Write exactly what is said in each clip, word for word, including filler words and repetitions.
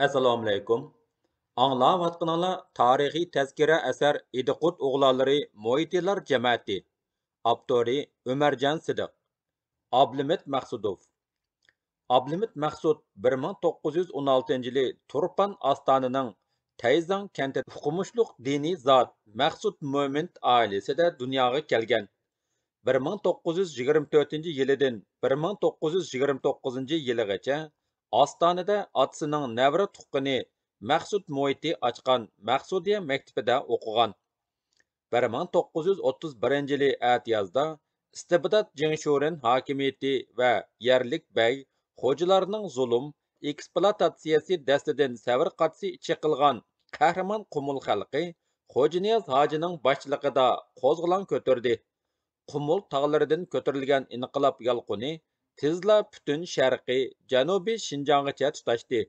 ئەسسالامۇئەلەيكۇم. ئاڭلاۋاتقىنىڭلار تارىخىي تەزكىرە ئەسەر ئىدىقۇت ئوغلانلىرى مۇھىتىلار جەمەتى. ئاپتورى ئۆمەرجان سىدىق. ئابلىمىت مەخسۇتوف. ئابلىمىت مەخسۇت بىر مىڭ توققۇز يۈز ئون ئالتىنچى يىلى تۇرپان ئاستانىنىڭ تەيزاڭ كەنتىدە ئوقۇمۇشلۇق دىنىي زات مەخسۇت مۆمىنت ئائىلىسىدە دۇنياغا كەلگەن. بىر مىڭ توققۇز يۈز يىگىرمە تۆتىنچى يىلىدىن بىر مىڭ توققۇز يۈز يىگىرمە توققۇزىنچى يىلىغىچە ئاستانىدە ئاتىسىنىڭ نەۋرە تۇغقىنى مەخسۇت مۇھىتى ئاچقان مەخسۇدىيە مەكتىپىدە ئوقۇغان. بىر مىڭ توققۇز يۈز ئوتتۇز بىرىنچى يىلى ئەتىيازدا ئىستىبدات جېڭ شورېن ھاكىمىيىتى ۋە يەرلىك بەگ، خوجىلارنىڭ زۇلۇم، ئېكسپلۇئاتاتسىيەسى دەستىدىن سەۋر قاتىسى چېقىلغان قەھرىمان قۇمۇل خەلقى خوجانىياز ھاجىنىڭ باشچىلىقىدا قوزغىلاڭ كۆتۈردى. قۇمۇل تاغلىرىدىن كۆتۈرۈلگەن ئىنقىلاب يالقۇنى تېزلا پۈتۈن شەرقىي، جەنۇبىي شىنجاڭغىچە تۇتاشتى.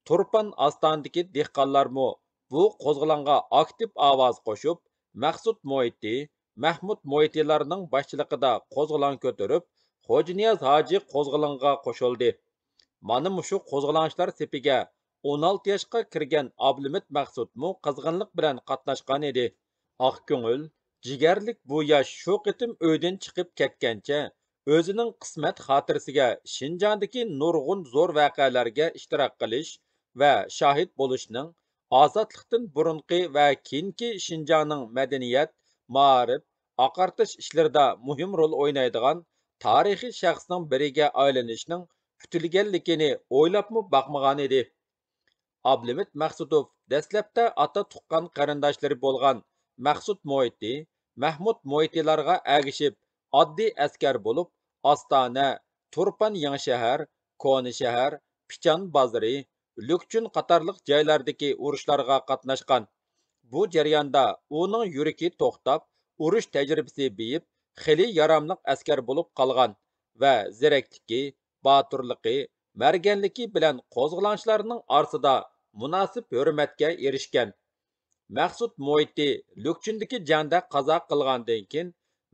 تۇرپان ئاستانىدىكى دېھقانلارمۇ بۇ قوزغىلاڭغا ئاكتىپ ئاۋاز قوشۇپ، مەخسۇت مۇھىتى، مەھمۇت مۇھىتىلارنىڭ باشچىلىقىدا قوزغىلاڭ كۆتۈرۈپ، خوجانىياز ھاجى قوزغىلىڭغا قوشۇلدى. مانا مۇشۇ قوزغىلاڭچىلار سېپىگە ئون ئالتە ياشقا كىرگەن ئابلىمىت مەخسۇتمۇ قىزغىنلىق بىلەن قاتناشقان ئىدى. ئاق كۆڭۈل، جىگەرلىك بۇ ياش شۇ قېتىم ئۆيدىن چىقىپ كەتكەنچە، ئۆزىنىڭ قىسمەت خاتىرىسىگە شىنجاڭدىكى نۇرغۇن زور ۋەقەلەرگە ئىشتىراك قىلىش ۋە شاھىت بولۇشنىڭ، ئازادلىقتىن بۇرۇنقى ۋە كېيىنكى شىنجاڭنىڭ مەدەنىيەت، مائارىپ، ئاقارتىش ئىشلىرىدا مۇھىم رول ئوينايدىغان تارىخىي شەخسنىڭ بىرىگە ئايلىنىشنىڭ كۈتۈلگەنلىكىنى ئويلاپمۇ باقمىغانىدى. ئابلىمىت مەخسۇتوف دەسلەپتە ئاتا تۇغقان قېرىنداشلىرى بولغان مەخسۇت مۇھىتى، مەھمۇت مۇھىتىلارغا ئەگىشىپ ئاددىي ئەسكەر بولۇپ، ئاستانە، تۇرپان يېڭىشەھەر، كونا شەھەر، پىچان بازىرى، لۈكچۈن قاتارلىق جايلاردىكى ئۇرۇشلارغا قاتناشقان. بۇ جەرياندا ئۇنىڭ يۈرىكى توختاپ، ئۇرۇش تەجرىبىسى بېيىپ، خېلى ياراملىق ئەسكەر بولۇپ قالغان ۋە زېرەكلىكى، باتۇرلۇقى، مەرگەنلىكى بىلەن قوزغىلاڭچىلارنىڭ ئارىسىدا مۇناسىپ ھۆرمەتكە ئېرىشكەن. مەخسۇت مۇھىتى لۈكچۈندىكى جەڭدە قازا قىلغاندىن كېيىن،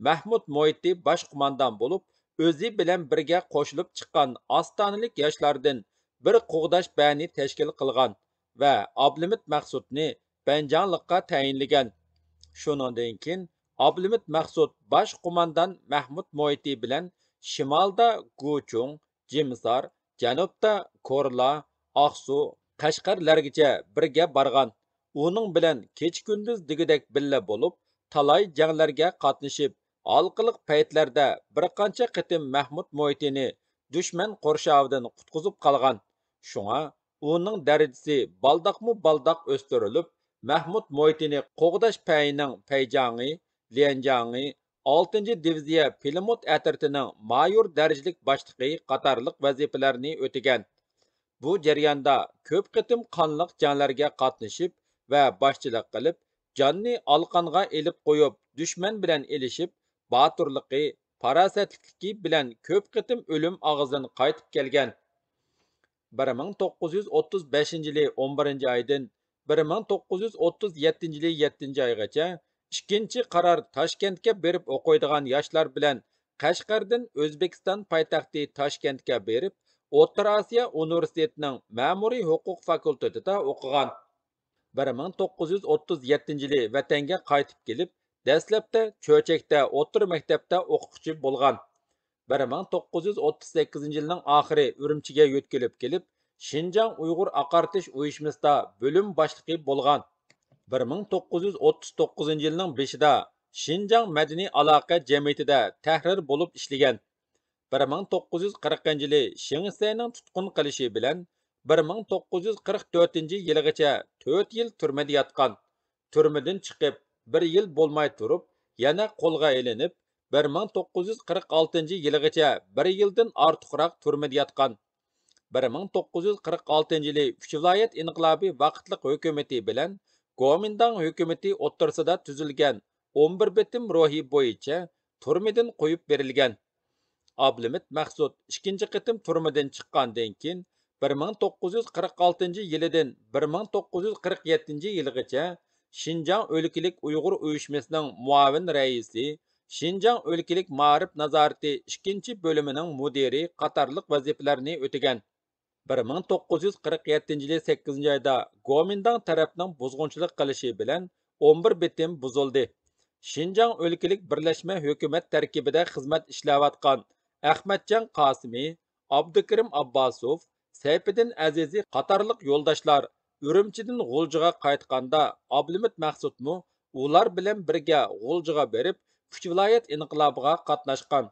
مەھمۇت مۇھىتى باش قوماندان بولۇپ، ئۆزى بىلەن بىرگە قوشۇلۇپ چىققان ئاستانىلىك ياشلاردىن بىر قوغداش بەنى تەشكىل قىلغان ۋە ئابلىمىت مەخسۇتنى بەنجاڭلىققا تەيىنلىگەن. شۇنىڭدىن كېيىن ئابلىمىت مەخسۇت باش قوماندان مەھمۇت مۇھىتى بىلەن شىمالدا گۇچۇڭ، جىمسار، جەنۇبتا كورلا، ئاقسۇ، قەشقەرلەرگىچە بىرگە بارغان. ئۇنىڭ بىلەن كېچە-كۈندۈز دېگۈدەك بىللە بولۇپ، تالاي جەڭلەرگە قاتنىشىپ، ھالقىلىق پەيتلەردە بىر قانچە قېتىم مەھمۇت مۇھىتىنى دۈشمەن قورشاۋىدىن قۇتقۇزۇپ قالغان. شۇڭا ئۇنىڭ دەرىجىسى بالداقمۇ بالداق ئۆستۈرۈلۈپ، مەھمۇت مۇھىتىنى قوغداش پەيىنىڭ پەيجاڭى، ليەنجاڭى، ئالتىنچى دىۋىزىيە پىلىموت ئەترىتىنىڭ مايور دەرىجىلىك باشلىقى قاتارلىق ۋەزىپىلەرنى ئۆتىگەن. بۇ جەرياندا كۆپ قېتىم قانلىق جەڭلەرگە قاتنىشىپ ۋە باشچىلىق قىلىپ، جاننى ئالىقانغا ئېلىپ قويۇپ، دۈشمەن بىلەن ئېلىشىپ، باتۇرلۇقى، پاراسەتلىكلىكى بىلەن كۆپ قېتىم ئۆلۈم ئاغزىدىن قايتىپ كەلگەن. بىر مىڭ توققۇز يۈز ئوتتۇز بەشىنچى يىلى ئون بىرىنچى ئايدىن بىر مىڭ توققۇز يۈز ئوتتۇز يەتتىنچى يىلى يەتتىنچى ئايغىچە ئىككىنچى قارار تاشكەنتكە بېرىپ ئوقۇيدىغان ياشلار بىلەن قەشقەردىن ئۆزبېكىستان پايتەختى تاشكەنتكە بېرىپ، ئوتتۇرا ئاسىيا ئۇنىۋېرسىتېتىنىڭ مەمۇرىي ھوقۇق فاكۇلتېتىدا ئوقۇغان. بىر مىڭ توققۇز يۈز ئوتتۇز يەتتىنچى يىلى ۋەتەنگە قايتىپ كېلىپ، دەسلەپتە چۆچەكتە ئوتتۇرا مەكتەپتە ئوقۇتقۇچى بولغان. بىر مىڭ توققۇز يۈز ئوتتۇز سەككىزىنچى يىلنىڭ ئاخىرى ئۈرۈمچىگە يۆتكىلىپ كېلىپ، شىنجاڭ ئۇيغۇر ئاقارتىش ئۇيۇشمىسىدا بۆلۈم باشلىقى بولغان. بىر مىڭ توققۇز يۈز ئوتتۇز توققۇزىنچى يىلنىڭ بېشىدا شىنجاڭ مەدەنىي ئالاقە جەمئىيىتىدە تەھرىر بولۇپ ئىشلىگەن. بىر مىڭ توققۇز يۈز قىرىقىنچى يىلى شېڭ شىسەينىڭ تۇتقۇن قىلىشى بىلەن بىر مىڭ توققۇز يۈز قىرىق تۆتىنچى يىلىغىچە تۆت يىل تۈرمىدە ياتقان. تۈرمىدىن چىقىپ، بىر يىل بولماي تۇرۇپ، يەنە قولغا ئېلىنىپ، بىر مىڭ توققۇز يۈز قىرىق ئالتىنچى يىلىغىچە بىر يىلدىن ئارتۇقراق تۈرمىدە ياتقان. بىر مىڭ توققۇز يۈز قىرىق ئالتىنچى يىلى ئۈچ ۋىلايەت ئىنقىلابى ۋاقىتلىق ھۆكۈمىتى بىلەن گومىنداڭ ھۆكۈمىتى ئوتتۇرىسىدا تۈزۈلگەن ئون بىر بېتىم روھى بويىچە تۈرمىدىن قويۇپ بېرىلگەن. ئابلىمىت مەخسۇت ئىككىنچى قېتىم تۈرمىدىن چىققاندىن كېيىن، بىر مىڭ توققۇز يۈز قىرىق ئالتىنچى يىلىدىن بىر مىڭ توققۇز يۈز قىرىق يەتتىنچى يىلىغىچە شىنجاڭ ئۆلكىلىك ئۇيغۇر ئۇيۇشمىسىنىڭ مۇئاۋىن رەئىسى، شىنجاڭ ئۆلكىلىك مائارىپ نازارىتى ئىككىنچى بۆلۈمىنىڭ مۇدىرى قاتارلىق ۋەزىپىلەرنى ئۆتىگەن. بىر مىڭ توققۇز يۈز قىرىق يەتتىنچى يىلى سەككىزىنچى ئايدا گومىنداڭ تەرەپنىڭ بۇزغۇنچىلىق قىلىشى بىلەن ئون بىر بېتىم بۇزۇلدى. شىنجاڭ ئۆلكىلىك بىرلەشمە ھۆكۈمەت تەركىبىدە خىزمەت ئىشلەۋاتقان ئەخمەتجان قاسىمى، ئابدۇكېرىم ئابباسوف، سەيپىدىن ئەزىزى قاتارلىق يولداشلار ئۈرۈمچىدىن غۇلجىغا قايتقاندا، ئابلىمىت مەخسۇتمۇ ئۇلار بىلەن بىرگە غۇلجىغا بېرىپ، ئۈچ ۋىلايەت ئىنقىلابىغا قاتناشقان.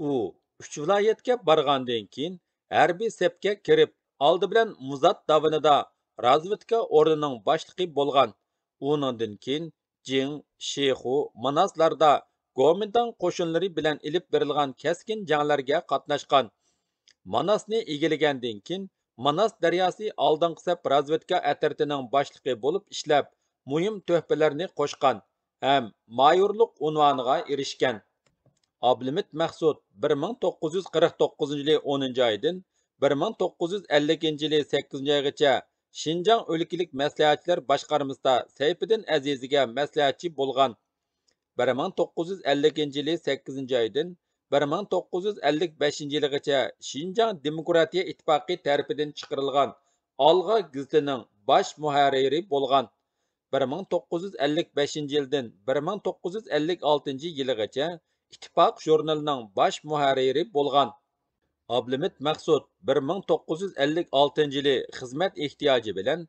ئۇ ئۈچ ۋىلايەتكە بارغاندىن كېيىن، ھەربىي سەپكە كىرىپ، ئالدى بىلەن مۇزات داۋىنىدا رازۋېدكا ئورنىنىڭ باشلىقى بولغان. ئۇنىڭدىن كېيىن جىڭ، شىخۇ، ماناسلاردا گومىنداڭ قوشۇنلىرى بىلەن ئېلىپ بېرىلغان كەسكىن جەڭلەرگە قاتناشقان. ماناسنى ئىگىلىگەندىن كېيىن، ماناس دەرياسى ئالدىنقى سەپ رازۋېدكا ئەترىتىنىڭ باشلىقى بولۇپ ئىشلەپ، مۇھىم تۆھپىلەرنى قوشقان ھەم مايورلۇق ئۇنۋانىغا ئېرىشكەن. ئابلىمىت مەخسۇت بىر مىڭ توققۇز يۈز قىرىق توققۇزىنچى يىلى ئونىنچى ئايدىن بىر مىڭ توققۇز يۈز ئەللىكىنچى يىلى سەككىزىنچى ئايغىچە شىنجاڭ ئۆلكىلىك مەسلىھەتچىلەر باشقارمىسىدا سەيپىدىن ئەزىزىگە مەسلىھەتچى بولغان. بىر مىڭ توققۇز يۈز ئەللىكىنچى يىلى سەككىزىنچى ئايدىن بىر مىڭ توققۇز يۈز ئەللىك بەشىنچى يىلىغىچە شىنجاڭ دېموكراتىيە ئىتتىپاقى تەرىپىدىن چىقىرىلغان ئالغا گېزىتىنىڭ باش مۇھەررىرى بولغان. بىر مىڭ توققۇز يۈز ئەللىك بەشىنچى يىلدىن بىر مىڭ توققۇز يۈز ئەللىك ئالتىنچى يىلىغىچە ئىتتىپاق ژۇرنىلىنىڭ باش مۇھەررىرى بولغان. ئابلىمىت مەخسۇت بىر مىڭ توققۇز يۈز ئەللىك ئالتىنچى يىلى خىزمەت ئېھتىياجى بىلەن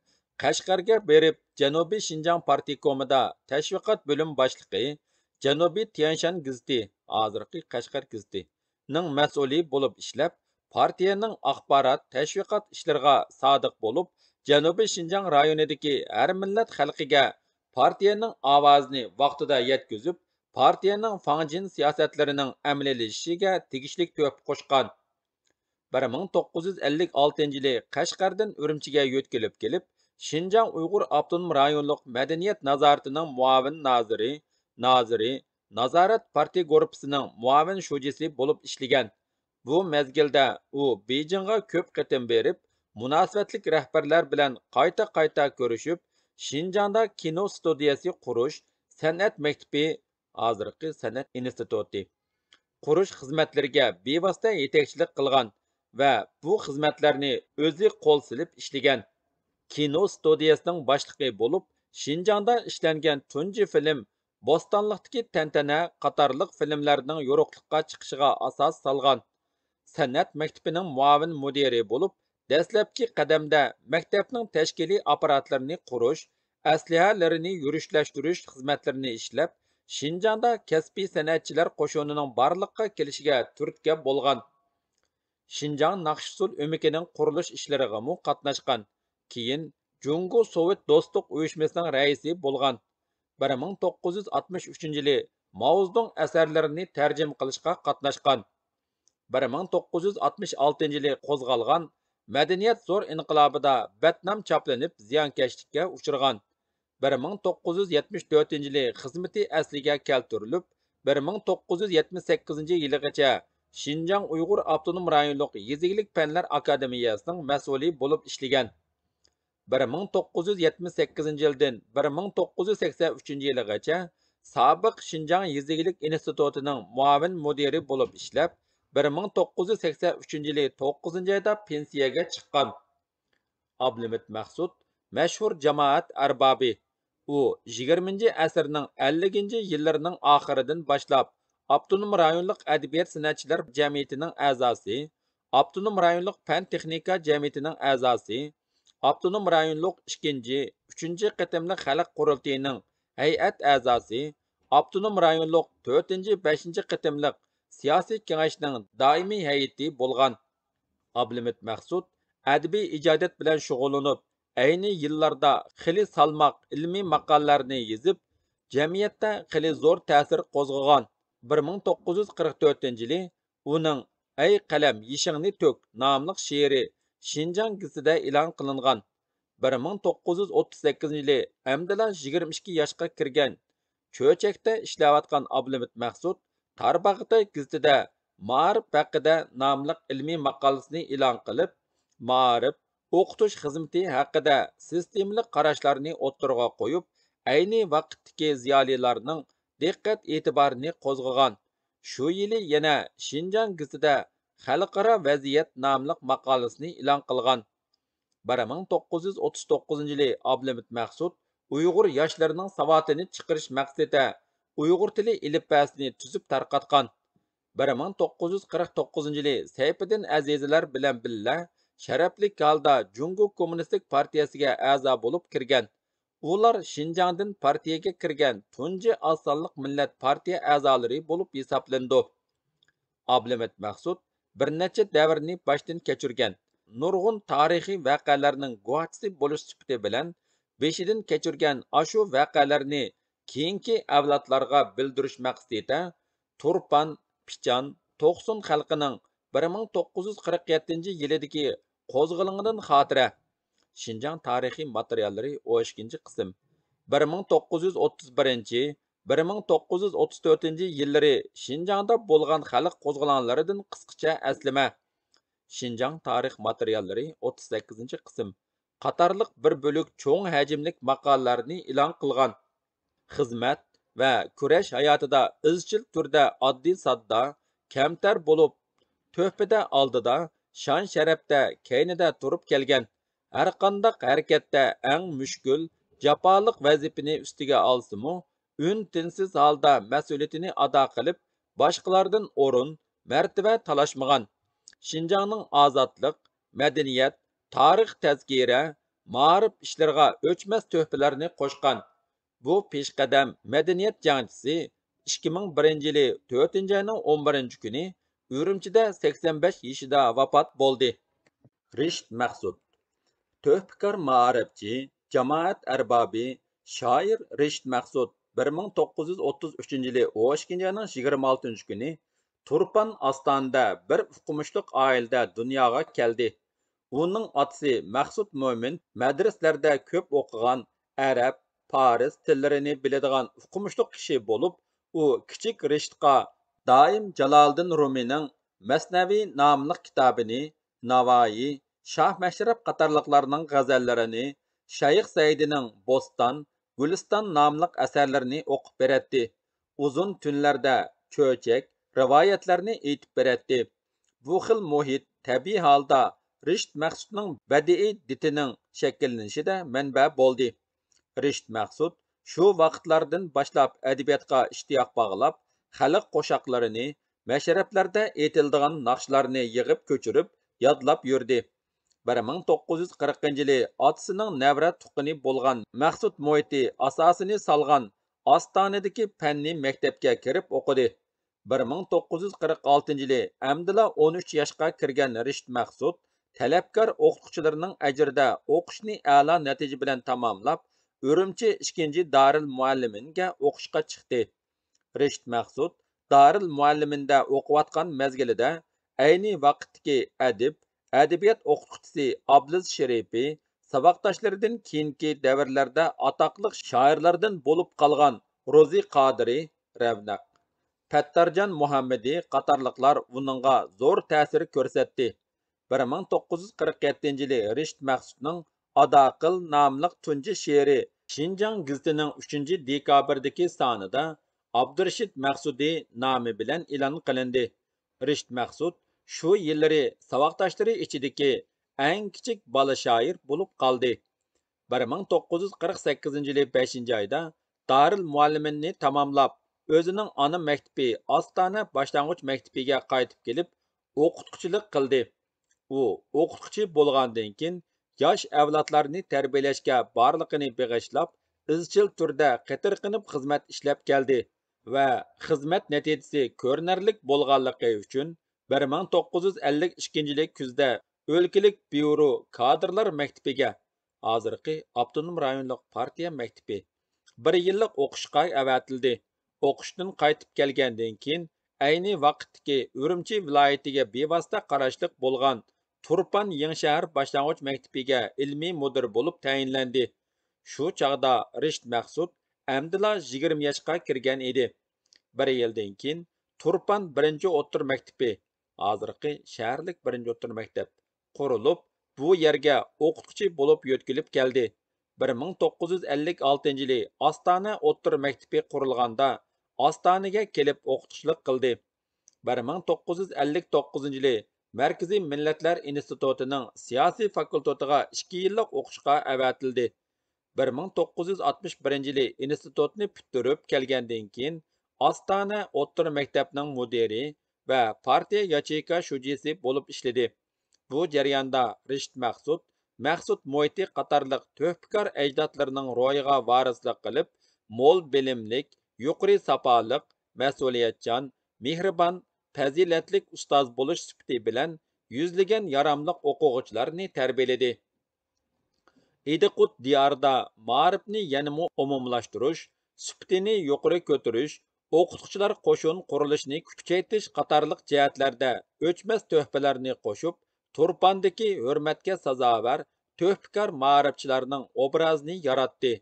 قەشقەرگە بېرىپ، جەنۇبىي شىنجاڭ پارتكومىدا تەشۋىقات بۆلۈم باشلىقى، جەنۇبىي تيەنشان گېزىتى، ھازىرقى قەشقەر گېزىتى، نىڭ مەسئۇلى بولۇپ ئىشلەپ، پارتىيەنىڭ ئاخبارات، تەشۋىقات ئىشلىرىغا سادىق بولۇپ، جەنۇبىي شىنجاڭ رايونىدىكى ھەر مىللەت خەلقىگە پارتىيەنىڭ ئاۋازىنى ۋاقتىدا يەتكۈزۈپ، پارتىيەنىڭ فاڭجىن سىياسەتلىرىنىڭ ئەمەلىيلىشىشىگە تېگىشلىك تۆھپە قوشقان. بىر مىڭ توققۇز يۈز ئەللىك ئالتىنچى يىلى قەشقەردىن ئۈرۈمچىگە يۆتكىلىپ كېلىپ، شىنجاڭ ئۇيغۇر ئاپتونوم رايونلۇق مەدەنىيەت نازارىتىنىڭ مۇئاۋىن نازىرى، نازىرى، نازارەت پارتىيە گۇرۇپپىسىنىڭ مۇئاۋىن شۇجىسى بولۇپ ئىشلىگەن. بۇ مەزگىلدە ئۇ بېيجىڭغا كۆپ قېتىم بېرىپ، مۇناسىۋەتلىك رەھبەرلەر بىلەن قايتا-قايتا كۆرۈشۈپ، شىنجاڭدا كىنو ستۇدىيەسى قۇرۇش، سەنئەت مەكتىپى، ھازىرقى سەنئەت ئىنستىتۇتى، قۇرۇش خىزمەتلىرىگە بىۋاسىتە يېتەكچىلىك قىلغان ۋە بۇ خىزمەتلەرنى ئۆزى قول سېلىپ ئىشلىگەن. كىنو ستۇدىيەسىنىڭ باشلىقى بولۇپ، شىنجاڭدا ئىشلەنگەن تۇنجى فىلىم بوستانلىقتىكى تەنتەنە قاتارلىق فىلىملەرنىڭ يورۇقلۇققا چىقىشىغا ئاساس سالغان. سەنئەت مەكتىپىنىڭ مۇئاۋىن مۇدىرى بولۇپ، دەسلەپكى قەدەمدە مەكتەپنىڭ تەشكىلىي ئاپپاراتلىرىنى قۇرۇش، ئەسلىھەلىرىنى يۈرۈشلەشتۈرۈش خىزمەتلىرىنى ئىشلەپ، شىنجاڭدا كەسپىي سەنئەتچىلەر قوشۇنىنىڭ بارلىققا كېلىشىگە تۈرتكە بولغان. شىنجاڭ ناخشا ئۇسسۇل ئۆمىكىنىڭ قۇرۇلۇش ئىشلىرىغىمۇ قاتناشقان. كېيىن جۇڭگو سوۋېت دوستلۇق ئۇيۇشمىسىنىڭ رەئىسى بولغان. بىر مىڭ توققۇز يۈز ئاتمىش ئۈچىنچى يىلى ماۋزېدۇڭ ئەسەرلىرىنى تەرجىمە قىلىشقا قاتناشقان. بىر مىڭ توققۇز يۈز ئاتمىش ئالتىنچى يىلى قوزغالغان مەدەنىيەت زور ئىنقىلابىدا بەتنام چاپلىنىپ، زىيانكەشلىككە ئۇچرىغان. بىر مىڭ توققۇز يۈز يەتمىش تۆتىنچى يىلى خىزمىتى ئەسلىگە كەلتۈرۈلۈپ، بىر مىڭ توققۇز يۈز يەتمىش سەككىزىنچى يىلىغىچە شىنجاڭ ئۇيغۇر ئاپتونوم رايونلۇق يېزا ئىگىلىك پەنلەر ئاكادېمىيەسىنىڭ مەسئۇلى بولۇپ ئىشلىگەن. بىر مىڭ توققۇز يۈز يەتمىش سەككىزىنچى يىلدىن بىر مىڭ توققۇز يۈز سەكسەن ئۈچىنچى يىلىغىچە سابىق شىنجاڭ يېزا ئىگىلىك ئىنستىتۇتىنىڭ مۇئاۋىن مۇدىرى بولۇپ ئىشلەپ، بىر مىڭ توققۇز يۈز سەكسەن ئۈچىنچى يىلى توققۇزىنچى ئايدا پېنسىيەگە چىققان. ئابلىمىت مەخسۇت مەشھۇر جامائەت ئەربابى. ئۇ يىگىرمىنچى ئەسىرنىڭ ئەللىكىنچى يىللىرىنىڭ ئاخىرىدىن باشلاپ ئاپتونوم رايونلۇق ئەدەبىيات سەنئەتچىلەر جەمئىيىتىنىڭ ئەزاسى، ئاپتونوم رايونلۇق پەن تېخنىكا جەمئىيىتىنىڭ ئەزاسى، ئاپتونوم رايونلۇق ئىككىنچى، ئۈچىنچى قېتىملىق خەلق قۇرۇلتىيىنىڭ ھەيئەت ئەزاسى، ئاپتونوم رايونلۇق تۆتىنچى، بەشىنچى قېتىملىق سىياسىي كېڭەشنىڭ دائىمىي ھەيئىتى بولغان. ئابلىمىت مەخسۇت ئەدەبىي ئىجادىيەت بىلەن شۇغۇللىنىپ، ئەينى يىللاردا خېلى سالماق ئىلمىي ماقالىلەرنى يېزىپ، جەمئىيەتتە خېلى زور تەسىر قوزغىغان. بىر مىڭ توققۇز يۈز قىرىق تۆتىنچى يىلى ئۇنىڭ ئەي قەلەم، يېشىڭنى تۆك ناملىق شېئىرى شىنجاڭ گېزىتىدە ئېلان قىلىنغان. بىر مىڭ توققۇز يۈز ئوتتۇز سەككىزىنچى يىلى ئەمدىلا يىگىرمە ئىككى ياشقا كىرگەن، چۆچەكتە ئىشلەۋاتقان ئابلىمىت مەخسۇت تارباغاتاي گېزىتىدە مائارىپ ھەققىدە ناملىق ئىلمىي ماقالىسىنى ئېلان قىلىپ، مائارىپ، ئوقۇتۇش خىزمىتى ھەققىدە سىستېمىلىق قاراشلارنى ئوتتۇرىغا قويۇپ، ئەينى ۋاقىتتىكى زىيالىيلارنىڭ دىققەت ئېتىبارىنى قوزغىغان. شۇ يىلى يەنە شىنجاڭ گېزىتىدە خەلقئارا ۋەزىيەت ناملىق ماقالىسىنى ئېلان قىلغان. بىر مىڭ توققۇز يۈز ئوتتۇز توققۇزىنچى يىلى ئابلىمىت مەخسۇت ئۇيغۇر ياشلىرىنىڭ ساۋاتىنى چىقىرىش مەقسىتىدە ئۇيغۇر تىلى ئېلىپبەسىنى تۈزۈپ تارقاتقان. بىر مىڭ توققۇز يۈز قىرىق توققۇزىنچى يىلى سەيپىدىن ئەزىزلەر بىلەن بىللە شەرەپلىك ھالدا جۇڭگو كوممۇنىستىك پارتىيەسىگە ئەزا بولۇپ كىرگەن. ئۇلار شىنجاڭدىن پارتىيەگە كىرگەن تۇنجى ئاز سانلىق مىللەت پارتىيە ئەزالىرى بولۇپ ھېسابلىنىدۇ. ئابلىمىت مەخسۇت بىر نەچچە دەۋرنى باشتىن كەچۈرگەن، نۇرغۇن تارىخىي ۋەقەلەرنىڭ گۇۋاھچىسى بولۇش سۈپىتى بىلەن، بېشىدىن كەچۈرگەن ئاشۇ ۋەقەلەرنى كېيىنكى ئەۋلادلارغا بىلدۈرۈش مەقسىتىدە، تۇرپان، پىچان، توقسۇن خەلقىنىڭ بىر مىڭ توققۇز يۈز قىرىق يەتتىنچى يىلىدىكى قوزغىلىڭىدىن خاتىرە. شىنجاڭ تارىخىي ماتېرىياللىرى، ئون ئىككىنچى قىسىم. بىر مىڭ توققۇز يۈز ئوتتۇز بىرىنچى، بىر مىڭ توققۇز يۈز ئوتتۇز تۆتىنچى يىللىرى شىنجاڭدا بولغان خەلق قوزغىلاڭلىرىدىن قىسقىچە ئەسلىمە. شىنجاڭ تارىخ ماتېرىياللىرى، ئوتتۇز سەككىزىنچى قىسىم. قاتارلىق بىر بۆلەك چوڭ ھەجىملىك ماقالىلەرنى ئېلان قىلغان. خىزمەت ۋە كۈرەش ھاياتىدا ئىزچىل تۈردە ئاددىي-ساددا، كەمتەر بولۇپ، تۆھپىدە ئالدىدا، شان-شەرەپتە كەينىدە تۇرۇپ كەلگەن، ھەرقانداق ھەرىكەتتە ئەڭ مۈشكۈل، جاپالىق ۋەزىپىنى ئۈستىگە ئالسىمۇ، ئۈن-تىنسىز ھالدا مەسئۇلىيىتىنى ئادا قىلىپ، باشقىلاردىن ئورۇن، مەرتىۋە تالاشمىغان، شىنجاڭنىڭ ئازادلىق، مەدەنىيەت، تارىخ، تەزكىرە، مائارىپ ئىشلىرىغا ئۆچمەس تۆھپىلەرنى قوشقان. بۇ پېشقەدەم مەدەنىيەت جەڭچىسى ئىككى مىڭ بىرىنچى يىلى تۆتىنچى ئاينىڭ ئون بىرىنچى كۈنى ئۈرۈمچىدە سەكسەن بەش يېشىدا ۋاپات بولدى. رىشىت مەخسۇت. تۆھپىكار مائارىپچى، جامائەت ئەربابى، شائىر رىشىت مەخسۇت بىر مىڭ توققۇز يۈز ئوتتۇز ئۈچىنچى يىلى ئون ئىككىنچى ئاينىڭ يىگىرمە ئالتىنچى كۈنى تۇرپان ئاستانىدە بىر ئوقۇمۇشلۇق ئائىلىدە دۇنياغا كەلدى. ئۇنىڭ ئاتىسى مەخسۇت مۆمىن مەدرىسىلەردە كۆپ ئوقۇغان، ئەرەب، پارس تىللىرىنى بىلىدىغان ئوقۇمۇشلۇق كىشى بولۇپ، ئۇ كىچىك رىشىتقا دائىم جالالىدىن رۇمىنىڭ مەسنەۋى ناملىق كىتابىنى، ناۋايى، شاھ مەشرەپ قاتارلىقلارنىڭ غەزەللىرىنى، شەيخ سەئىدىنىڭ بوستان، گۈلىستان ناملىق ئەسەرلىرىنى ئوقۇپ بېرەتتى. ئۇزۇن تۈنلەردە چۆچەك، رىۋايەتلەرنى ئېيتىپ بېرەتتى. بۇ خىل مۇھىت تەبىئىي ھالدا رىشىت مەخسۇتنىڭ بەدىئىي دىتىنىڭ شەكىللىنىشىدە مەنبە بولدى. رىشىت مەخسۇت شۇ ۋاقىتلاردىن باشلاپ ئەدەبىياتقا ئىشتىياق باغلاپ، خەلق قوشاقلىرىنى، مەشرەپلەردە ئېيتىلىدىغان ناخشىلارنى يىغىپ كۆچۈرۈپ يادلاپ يۈردى. بىر مىڭ توققۇز يۈز قىرىقىنچى يىلى ئاتىسىنىڭ نەۋرە تۇغقىنى بولغان مەخسۇت مۇھىتى ئاساسىنى سالغان ئاستانىدىكى پەننىي مەكتەپكە كىرىپ ئوقۇدى. بىر مىڭ توققۇز يۈز قىرىق ئالتىنچى يىلى ئەمدىلا ئون ئۈچ ياشقا كىرگەن رىشىت مەخسۇت تەلەپكار ئوقۇتقۇچىلىرىنىڭ ئەجرىدە ئوقۇشنى ئەلا نەتىجە بىلەن تاماملاپ، ئۈرۈمچى ئىككىنچى دارىلمۇئەللىمىنگە ئوقۇشقا چىقتى. رىشىت مەخسۇت دارىلمۇئەللىمىندە ئوقۇۋاتقان مەزگىلىدە ئەينى ۋاقىتتىكى ئەدىب، ئەدەبىيات ئوقۇتقۇچىسى ئابلىز شېرىپى، ساۋاقداشلىرىدىن كېيىنكى دەۋرلەردە ئاتاقلىق شائىرلاردىن بولۇپ قالغان روزى قادىرى، رەۋنەق، پەتتارجان مۇھەممىدى قاتارلىقلار ئۇنىڭغا زور تەسىر كۆرسەتتى. بىر مىڭ توققۇز يۈز قىرىق يەتتىنچى يىلى رىشىت مەخسۇتنىڭ ئادا قىل ناملىق تۇنجى شېئىرى شىنجاڭ گېزىتىنىڭ ئۈچىنچى دېكابىردىكى سانىدا ئابدۇرېشىت مەخسۇدى نامى بىلەن ئېلان قىلىندى. رىشىت مەخسۇت شۇ يىللىرى ساۋاقداشلىرى ئىچىدىكى ئەڭ كىچىك بالا شائىر بولۇپ قالدى. بىر مىڭ توققۇز يۈز قىرىق سەككىزىنچى يىلى بەشىنچى ئايدا دارىلمۇئەللىمىننى تاماملاپ، ئۆزىنىڭ ئانا مەكتىپى ئاستانە باشلانغۇچ مەكتىپىگە قايتىپ كېلىپ، ئوقۇتقۇچىلىق قىلدى. ئۇ ئوقۇتقۇچى بولغاندىن كېيىن، ياش ئەۋلادلارنى تەربىيەلەشكە بارلىقىنى بېغىشلاپ، ئىزچىل تۈردە قېتىرقىنىپ خىزمەت ئىشلەپ كەلدى ۋە خىزمەت نەتىجىسى كۆرۈنەرلىك بولغانلىقى ئۈچۈن، بىر مىڭ توققۇز يۈز ئەللىك ئىككىنچى يىلى كۈزدە ئۆلكىلىك بيۇرو كادىرلار مەكتىپىگە، ھازىرقى ئاپتونوم رايونلۇق پارتىيە مەكتىپى، بىر يىللىق ئوقۇشقا ئەۋەتىلدى. ئوقۇشتىن قايتىپ كەلگەندىن كېيىن، ئەينى ۋاقىتتىكى ئۈرۈمچى ۋىلايىتىگە بىۋاسىتە قاراشلىق بولغان تۇرپان يېڭىشەھەر باشلانغۇچ مەكتىپىگە ئىلمىي مۇدىر بولۇپ تەيىنلەندى. شۇ چاغدا رىشىت مەخسۇت ئەمدىلا يىگىرمە ياشقا كىرگەن ئىدى. بىر يىلدىن كېيىن تۇرپان بىرىنچى ئوتتۇرا مەكتىپى، ھازىرقى شەھەرلىك بىرىنچى ئوتتۇرا مەكتەپ، قۇرۇلۇپ، بۇ يەرگە ئوقۇتقۇچى بولۇپ يۆتكىلىپ كەلدى. بىر مىڭ توققۇز يۈز ئەللىك ئالتىنچى يىلى ئاستانە ئوتتۇرا مەكتىپى قۇرۇلغاندا، ئاستانىگە كېلىپ ئوقۇتقۇچىلىق قىلدى. بىر مىڭ توققۇز يۈز ئەللىك توققۇزىنچى يىلى مەركىزىي مىللەتلەر ئىنستىتۇتىنىڭ سىياسىي فاكۇلتېتىغا ئىككى يىللىق ئوقۇشقا ئەۋەتىلدى. بىر مىڭ توققۇز يۈز ئاتمىش بىرىنچى يىلى ئىنستىتۇتنى پۈتتۈرۈپ كەلگەندىن كېيىن، ئاستانە ئوتتۇرا مەكتەپنىڭ مۇدىرى ۋە پارتىيە ياچېيكا شۇجىسى بولۇپ ئىشلىدى. بۇ جەرياندا رىشىت مەخسۇت، مەخسۇت مۇھىتى قاتارلىق تۆھپىكار ئەجدادلىرىنىڭ روھىغا ۋارىسلىق قىلىپ، مول بىلىملىك، يۇقىرى ساپالىق، مەسئۇلىيەتچان، مېھرىبان، پەزىلەتلىك ئۇستاز بولۇش سۈپىتى بىلەن يۈزلىگەن ياراملىق ئوقۇغۇچىلارنى تەربىيەلىدى. ئىدىقۇت دىيارىدا مائارىپنى يەنىمۇ ئومۇملاشتۇرۇش، سۈپىتىنى يۇقىرى كۆتۈرۈش، ئوقۇتقۇچىلار قوشۇن قۇرۇلۇشىنى كۈچەيتىش قاتارلىق جەھەتلەردە ئۆچمەس تۆھپىلەرنى قوشۇپ، تۇرپاندىكى ھۆرمەتكە سازاۋەر تۆھپىكار مائارىپچىلارنىڭ ئوبرازىنى ياراتتى.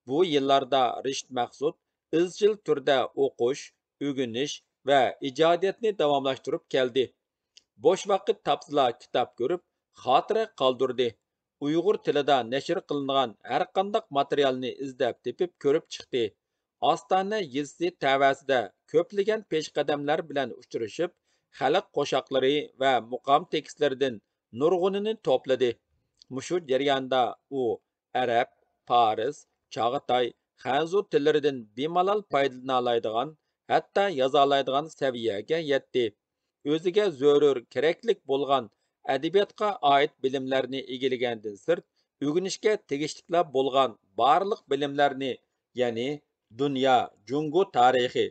بۇ يىللاردا رىشىت مەخسۇت ئىزچىل تۈردە ئوقۇش، ئۆگىنىش ۋە ئىجادىيەتنى داۋاملاشتۇرۇپ كەلدى. بوش ۋاقىت تاپسىلا كىتاب كۆرۈپ، خاتىرە قالدۇردى. ئۇيغۇر تىلىدا نەشر قىلىنغان ھەرقانداق ماتېرىيالنى ئىزدەپ تېپىپ كۆرۈپ چىقتى. ئاستانە يېزىسى تەۋەسىدە كۆپلىگەن پېشقەدەملەر بىلەن ئۇچرىشىپ، خەلق قوشاقلىرى ۋە مۇقام تېكىستلىرىدىن نۇرغۇنىنى توپلىدى. مۇشۇ جەرياندا ئۇ ئەرەب، پارس، چاغاتاي، خەنزۇ تىللىرىدىن بىمالال پايدىلىنالايدىغان، ھەتتا يازالايدىغان سەۋىيەگە يەتتى. ئۆزىگە زۆرۈر كېرەكلىك بولغان ئەدەبىياتقا ئائىت بىلىملەرنى ئىگىلىگەندىن سىرت، ئۆگىنىشكە تېگىشلىكلا بولغان بارلىق بىلىملەرنى، يەنى دۇنيا، جۇڭگو تارىخى،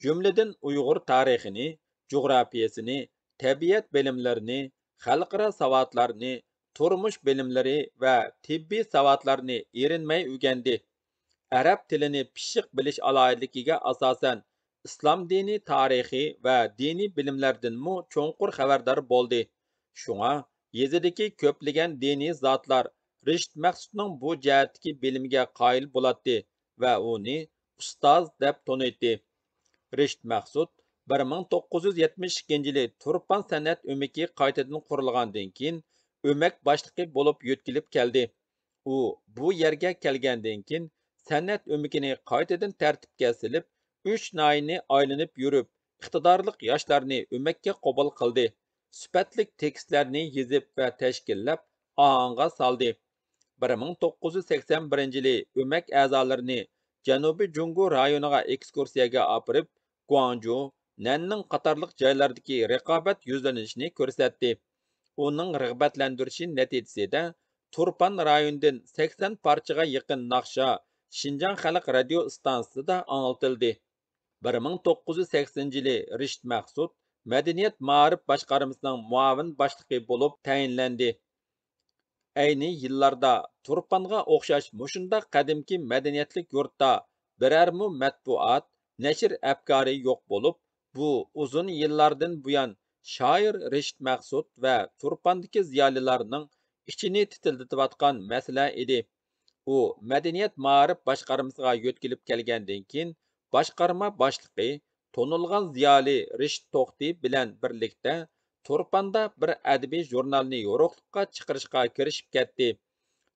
جۈملىدىن ئۇيغۇر تارىخىنى، جۇغراپىيەسىنى، تەبىئەت بىلىملىرىنى، خەلقئارا ساۋاتلارنى، تۇرمۇش بىلىملىرى ۋە تېببىي ساۋاتلارنى ئېرىنمەي ئۆگەندى. ئەرەب تىلىنى پىششىق بىلىش ئالاھىدىلىكىگە ئاساسەن، ئىسلام دىنى تارىخى ۋە دىنىي بىلىملەردىنمۇ چوڭقۇر خەۋەردار بولدى. شۇڭا يېزىدىكى كۆپلىگەن دىنىي زاتلار رىشىت مەخسۇتنىڭ بۇ جەھەتتىكى بىلىمىگە قايىل بولاتتى ۋە ئۇنى ئۇستاز دەپ تونۇيتتى. رىشىت مەخسۇت بىر مىڭ توققۇز يۈز يەتمىش ئىككىنچى يىلى تۇرپان سەنئەت ئۆمىكى قايتىدىن قۇرۇلغاندىن كېيىن، ئۆمەك باشلىقى بولۇپ يۆتكىلىپ كەلدى. ئۇ بۇ يەرگە كەلگەندىن كېيىن، سەنئەت ئۆمىكىنى قايتىدىن تەرتىپكە سېلىپ، ئۈچ ناھىيەنى ئايلىنىپ يۈرۈپ، ئىقتىدارلىق ياشلارنى ئۆمەككە قوبۇل قىلدى. سۈپەتلىك تېكىستلەرنى يېزىپ ۋە تەشكىللەپ، ئاڭغا سالدى. بىر مىڭ توققۇز يۈز سەكسەن بىرىنچى يىلى ئۆمەك ئەزالىرىنى جەنۇبىي جۇڭگو رايونىغا ئېكسكۇرسىيەگە ئاپىرىپ، گۇاڭجۇ، نەننىڭ قاتارلىق جايلاردىكى رىقابەت يۈزلىنىشىنى كۆرسەتتى. ئۇنىڭ رىغبەتلەندۈرۈشى نەتىجىسىدە، تۇرپان رايونىدىن سەكسەن پارچىغا يېقىن ناخشا شىنجاڭ خەلق رادىيو ئىستانسىسىدا ئاڭلىتىلدى. بىر مىڭ توققۇز يۈز سەكسىنىنچى يىلى رىشىت مەخسۇت مەدەنىيەت مائارىپ باشقارمىسىنىڭ مۇئاۋىن باشلىقى بولۇپ تەيىنلەندى. ئەينى يىللاردا تۇرپانغا ئوخشاش مۇشۇنداق قەدىمكى مەدەنىيەتلىك يۇرتتا بىرەرمۇ مەتبۇئات، نەشر ئەپكارى يوق بولۇپ، بۇ ئۇزۇن يىللاردىن بۇيان شائىر رىشىت مەخسۇت ۋە تۇرپاندىكى زىيالىيلارنىڭ ئىچىنى تىتىلدىتىۋاتقان مەسىلە ئىدى. ئۇ مەدەنىيەت مائارىپ باشقارمىسىغا يۆتكىلىپ كەلگەندىن كېيىن، باشقارما باشلىقى، تونۇلغان زىيالىي رىشىت توختى بىلەن بىرلىكتە تۇرپاندا بىر ئەدەبىي ژۇرنالنى يورۇقلۇققا چىقىرىشقا كىرىشىپ كەتتى.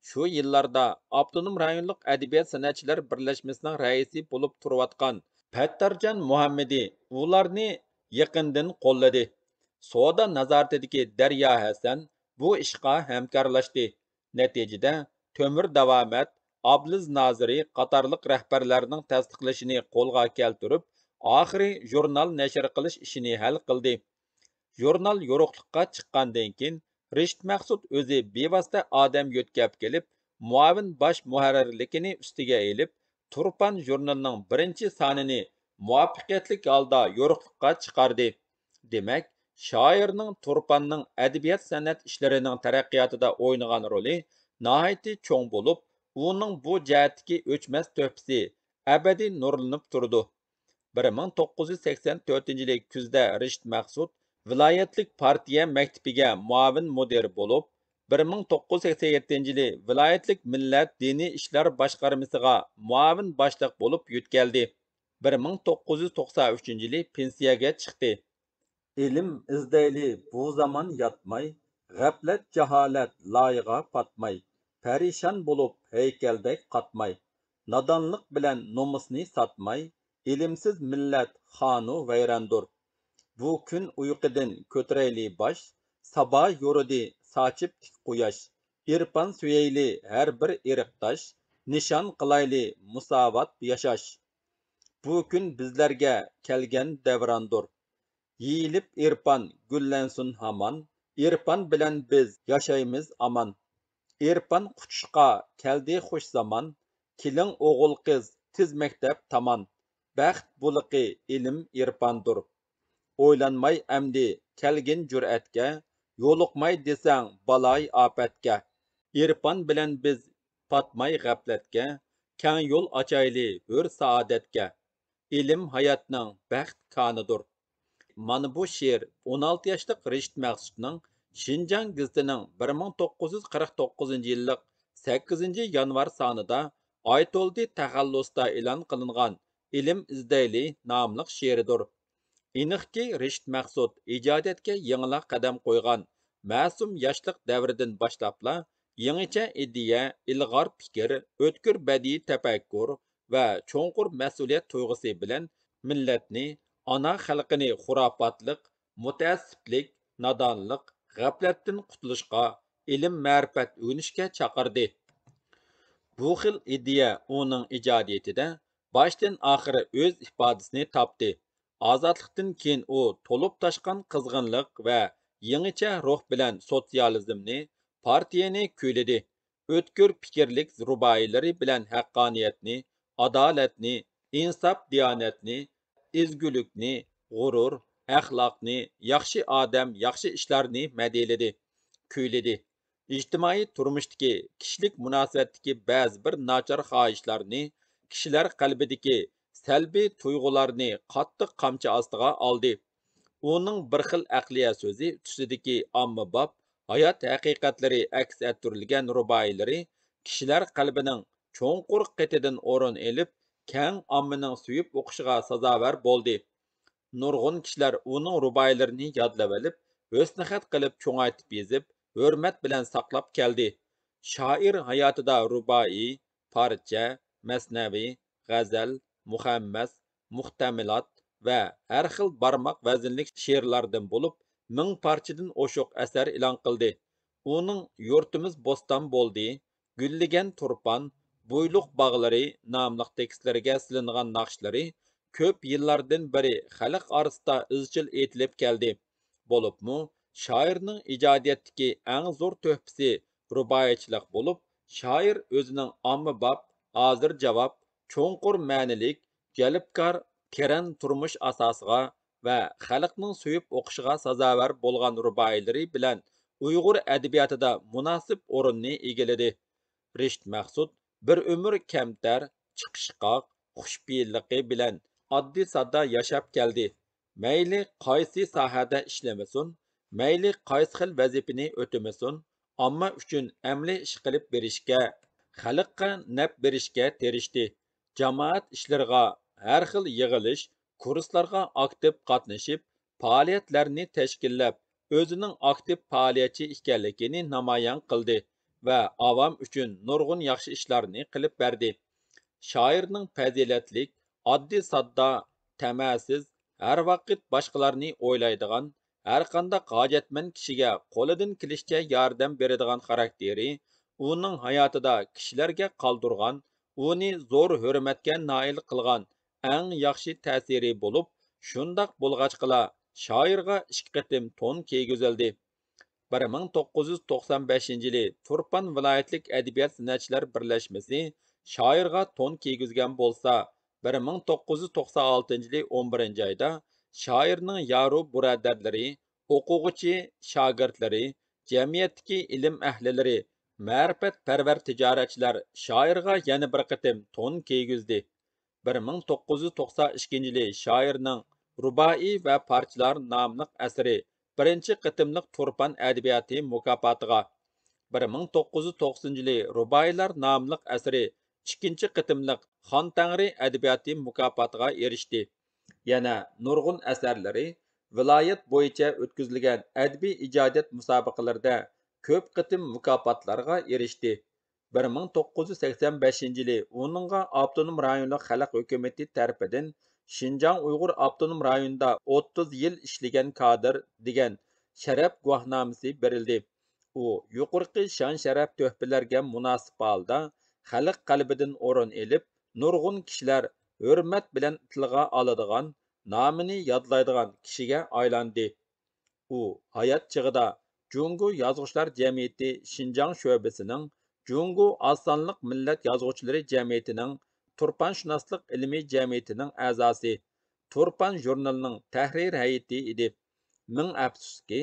شۇ يىللاردا ئاپتونوم رايونلۇق ئەدەبىيات سەنئەتچىلەر بىرلەشمىسىنىڭ رەئىسى بولۇپ تۇرۇۋاتقان پەتتارجان مۇھەممىدى ئۇلارنى يېقىندىن قوللىدى. سودا نازارىتىدىكى دەريا ھەسەن بۇ ئىشقا ھەمكارلاشتى. نەتىجىدە، تۆمۈر داۋامەت، ئابلىز نازىرى قاتارلىق رەھبەرلەرنىڭ تەستىقلىشىنى قولغا كەلتۈرۈپ، ئاخىرى ژۇرنال نەشر قىلىش ئىشىنى ھەل قىلدى. ژۇرنال يورۇقلۇققا چىققاندىن كېيىن، رىشىت مەخسۇت ئۆزى بىۋاسىتە ئادەم يۆتكەپ كېلىپ، مۇئاۋىن باش مۇھەررىرلىكىنى ئۈستىگە ئېلىپ، تۇرپان ژۇرنىلىنىڭ بىرىنچى سانىنى مۇۋەپپەقىيەتلىك ھالدا يورۇقلۇققا چىقاردى. دېمەك، شائىرنىڭ تۇرپاننىڭ ئەدەبىيات-سەنئەت ئىشلىرىنىڭ تەرەققىياتىدا ئوينىغان رولى ناھايىتى چوڭ بولۇپ، ئۇنىڭ بۇ جەھەتتىكى ئۆچمەس تۆھپىسى ئەبەدىي نۇرلىنىپ تۇرىدۇ. بىر مىڭ توققۇز يۈز سەكسەن تۆتىنچى يىلى كۈزدە رىشىت مەخسۇت ۋىلايەتلىك پارتىيە مەكتىپىگە مۇئاۋىن مۇدىر بولۇپ، بىر مىڭ توققۇز يۈز سەكسەن يەتتىنچى يىلى ۋىلايەتلىك مىللەت دىنىي ئىشلار باشقارمىسىغا مۇئاۋىن باشلىق بولۇپ يۆتكەلدى. بىر مىڭ توققۇز يۈز توقسان ئۈچىنچى يىلى پېنسىيەگە چىقتى. ئىلىم ئىزدەيلى بۇ زامان ياتماي، غەپلەت، جاھالەت لايىغا پاتماي، پەرىشان بولۇپ ھەيكەلدەك قاتماي، نادانلىق بىلەن نومۇسنى ساتماي، ئىلىمسىز مىللەت خانۇ ۋەيراندۇر. بۇ كۈن ئۇيقۇدىن كۆتۈرەيلى باش، سابا يورۇدى ساچىپ تىك قۇياش. ئېرپان سۆيەيلى ھەر بىر ئىرقداش، نىشان قىلايلى مۇساۋات ياشاش. بۇ كۈن بىزلەرگە كەلگەن دەۋراندۇر. يېيىلىپ ئېرپان گۈللەنسۇن ھامان، ئېرپان بىلەن بىز ياشايمىز ئامان. ئېرپان قۇچۇشقا كەلدى خۇش زامان، كېلىڭ ئوغۇل-قىز تېز مەكتەپ تامان. بەخت بۇلىقى ئىلىم ئېرپاندۇر. ئويلانماي ئەمدى كەلگىن جۈرئەتكە، يولۇقماي دېسەڭ بالاي-ئاپەتكە. ئېرپان بىلەن بىز پاتماي غەپلەتكە، كەڭ يول ئاچايلى ھۆر سائادەتكە. ئىلىم ھاياتنىڭ بەخت كانىدۇر. مانا بۇ شېئىر ئون ئالتە ياشلىق رىشىت مەخسۇتنىڭ شىنجاڭ گېزىتىنىڭ بىر مىڭ توققۇز يۈز قىرىق توققۇزىنچى يىللىق سەككىزىنچى يانۋار سانىدا ئايتولدى تەخەللۇستا ئېلان قىلىنغان ئىلىم ئىزدەيلى ناملىق شېئىرىدۇر. ئېنىقكى، رىشىت مەخسۇت ئىجادىيەتكە يېڭىلا قەدەم قويغان مەسۇم ياشلىق دەۋرىدىن باشلاپلا يېڭىچە ئىدىيە، ئىلغار پىكىر، ئۆتكۈر بەدىئىي تەپەككۇر ۋە چوڭقۇر مەسئۇلىيەت تۇيغۇسى بىلەن مىللەتنى، ئانا خەلقىنى خۇراپاتلىق، مۇتەئەسسىپلىك، نادانلىق، غەپلەتتىن قۇتۇلۇشقا، ئىلىم-مەرىپەت ئۆگىنىشكە چاقىردى. بۇ خىل ئىدىيە ئۇنىڭ ئىجادىيىتىدە باشتىن-ئاخىر ئۆز ئىپادىسىنى تاپتى. ئازادلىقتىن كېيىن ئۇ تولۇپ تاشقان قىزغىنلىق ۋە يېڭىچە روھ بىلەن سوتسىيالىزمنى، پارتىيەنى كۈيلىدى. ئۆتكۈر پىكىرلىك رۇبائىيلىرى بىلەن ھەققانىيەتنى، ئادالەتنى، ئىنساپ-دىيانەتنى، ئىزگۈلۈكنى، غۇرۇر، ئەخلاقنى، ياخشى ئادەم، ياخشى ئىشلارنى مەدھىيەلىدى، كۈيلىدى. ئىجتىمائىي تۇرمۇشتىكى، كىشىلىك مۇناسىۋەتتىكى بەزى بىر ناچار خاھىشلارنى، كىشىلەر قەلبىدىكى سەلبىي تۇيغۇلارنى قاتتىق قامچا ئاستىغا ئالدى. ئۇنىڭ بىر خىل ئەقلىيە سۆزى تۈسىدىكى ئاممىباب ھايات ھەقىقەتلىرى ئەكس ئەتتۈرۈلگەن رۇبائىيلىرى كىشىلەر قەلبىنىڭ چوڭقۇر قېتىدىن ئورۇن ئېلىپ، كەڭ ئاممىنىڭ سۆيۈپ ئوقۇشىغا سازاۋەر بولدى. نۇرغۇن كىشىلەر ئۇنىڭ رۇبائىيلىرىنى يادلىۋېلىپ، ھۆسنىخەت قىلىپ چوڭايتىپ يېزىپ، ھۆرمەت بىلەن ساقلاپ كەلدى. شائىر ھاياتىدا رۇبائىي، پارچە، مەسنەۋى، غەزەل، مۇخەممەس، مۇختەمىلات ۋە ھەر خىل بارماق ۋەزىنلىك شېئىرلاردىن بولۇپ، مىڭ پارچىدىن ئوشۇق ئەسەر ئېلان قىلدى. ئۇنىڭ يۇرتىمىز بوستان بولدى، گۈللىگەن تۇرپان، بۇيلۇق باغلىرى ناملىق تېكىستلىرىگە سېلىنغان ناخشىلىرى كۆپ يىللاردىن بېرى خەلق ئارىسىدا ئىزچىل ئېيتىلىپ كەلدى. بولۇپمۇ شائىرنىڭ ئىجادىيەتتىكى ئەڭ زور تۆھپىسى رۇبائىيچىلىق بولۇپ، شائىر ئۆزىنىڭ ئاممىباب، ھازىر جاۋاب، چوڭقۇر مەنىلىك، جەلپكار، تېرەن تۇرمۇش ئاساسىغا ۋە خەلقنىڭ سۆيۈپ ئوقۇشىغا سازاۋەر بولغان رۇبائىيلىرى بىلەن ئۇيغۇر ئەدەبىياتىدا مۇناسىپ ئورۇننى ئىگىلىدى. رىشىت مەخسۇت بىر ئۆمۈر كەمتەر، چىقىشقاق، خۇشپېئىللىقى بىلەن ئاددىي-ساددا ياشاپ كەلدى. مەيلى قايسى ساھەدە ئىشلىمىسۇن، مەيلى قايسى خىل ۋەزىپىنى ئۆتىمىسۇن، ئامما ئۈچۈن ئەمەلىي ئىش قىلىپ بېرىشكە، خەلققە نەپ بېرىشكە تىرىشتى. جامائەت ئىشلىرىغا، ھەر خىل يىغىلىش، كۇرسلارغا ئاكتىپ قاتنىشىپ، پائالىيەتلەرنى تەشكىللەپ، ئۆزىنىڭ ئاكتىپ پائالىيەتچى ئىكەنلىكىنى نامايان قىلدى ۋە ئاۋام ئۈچۈن نۇرغۇن ياخشى ئىشلارنى قىلىپ بەردى. شائىرنىڭ پەزىلەتلىك، ئاددىي-ساددا، تەمەسىز، ھەر ۋاقىت باشقىلارنى ئويلايدىغان، ھەرقانداق ھاجەتمەن كىشىگە قولىدىن كېلىشىچە ياردەم بېرىدىغان خاراكتېرى ئۇنىڭ ھاياتىدا كىشىلەرگە قالدۇرغان، ئۇنى زور ھۆرمەتكە نائىل قىلغان ئەڭ ياخشى تەسىرى بولۇپ، شۇنداق بولغاچقىلا شائىرغا ئىككى قېتىم تون كىيگۈزۈلدى. بىر مىڭ توققۇز يۈز توقسان بەشىنچى يىلى تۇرپان ۋىلايەتلىك ئەدەبىيات سەنئەتچىلەر بىرلەشمىسى شائىرغا تون كىيگۈزگەن بولسا، بىر مىڭ توققۇز يۈز توقسان ئالتىنچى يىلى ئون بىرىنچى ئايدا شائىرنىڭ يارۇ بۇرادەرلىرى، ئوقۇغۇچى شاگىرتلىرى، جەمئىيەتتىكى ئىلىم ئەھلىلىرى، مەرىپەتپەرۋەر تىجارەتچىلەر شائىرغا يەنە بىر قېتىم تون كىيگۈزدى. بىر مىڭ توققۇز يۈز توقسان ئىككىنچى يىلى شائىرنىڭ رۇبائىي ۋە پارچىلار ناملىق ئەسىرى بىرىنچى قېتىملىق تۇرپان ئەدەبىياتى مۇكاپاتىغا، بىر مىڭ توققۇز يۈز توقسىنىنچى يىلى رۇبائىيلار ناملىق ئەسىرى ئىككىنچى قېتىملىق خان تەڭرى ئەدەبىياتى مۇكاپاتىغا ئېرىشتى. يەنە نۇرغۇن ئەسەرلىرى ۋىلايەت بويىچە ئۆتكۈزۈلگەن ئەدەبىي ئىجادىيەت مۇسابىقىلىرىدە كۆپ قېتىم مۇكاپاتلارغا ئېرىشتى. بىر مىڭ توققۇز يۈز سەكسەن بەشىنچى يىلى ئۇنىڭغا ئاپتونوم رايونلۇق خەلق ھۆكۈمىتى تەرىپىدىن شىنجاڭ ئۇيغۇر ئاپتونوم رايونىدا ئوتتۇز يىل ئىشلىگەن كادىر دېگەن شەرەپ گۇۋاھنامىسى بېرىلدى. ئۇ يۇقىرىقى شان-شەرەپ تۆھپىلەرگە مۇناسىپ ھالدا خەلق قەلبىدىن ئورۇن ئېلىپ، نۇرغۇن كىشىلەر ھۆرمەت بىلەن تىلغا ئالىدىغان، نامىنى يادلايدىغان كىشىگە ئايلاندى. ئۇ ھايات چېغىدا جۇڭگو يازغۇچىلار جەمئىيىتى شىنجاڭ شۆبىسىنىڭ، جۇڭگو ئاز سانلىق مىللەت يازغۇچىلىرى جەمئىيىتىنىڭ، تۇرپانشۇناسلىق ئىلمىي جەمئىيىتىنىڭ ئەزاسى، تۇرپان ژۇرنىلىنىڭ تەھرىر ھەيئىتى ئىدى. مىڭ ئەپسۇسكى،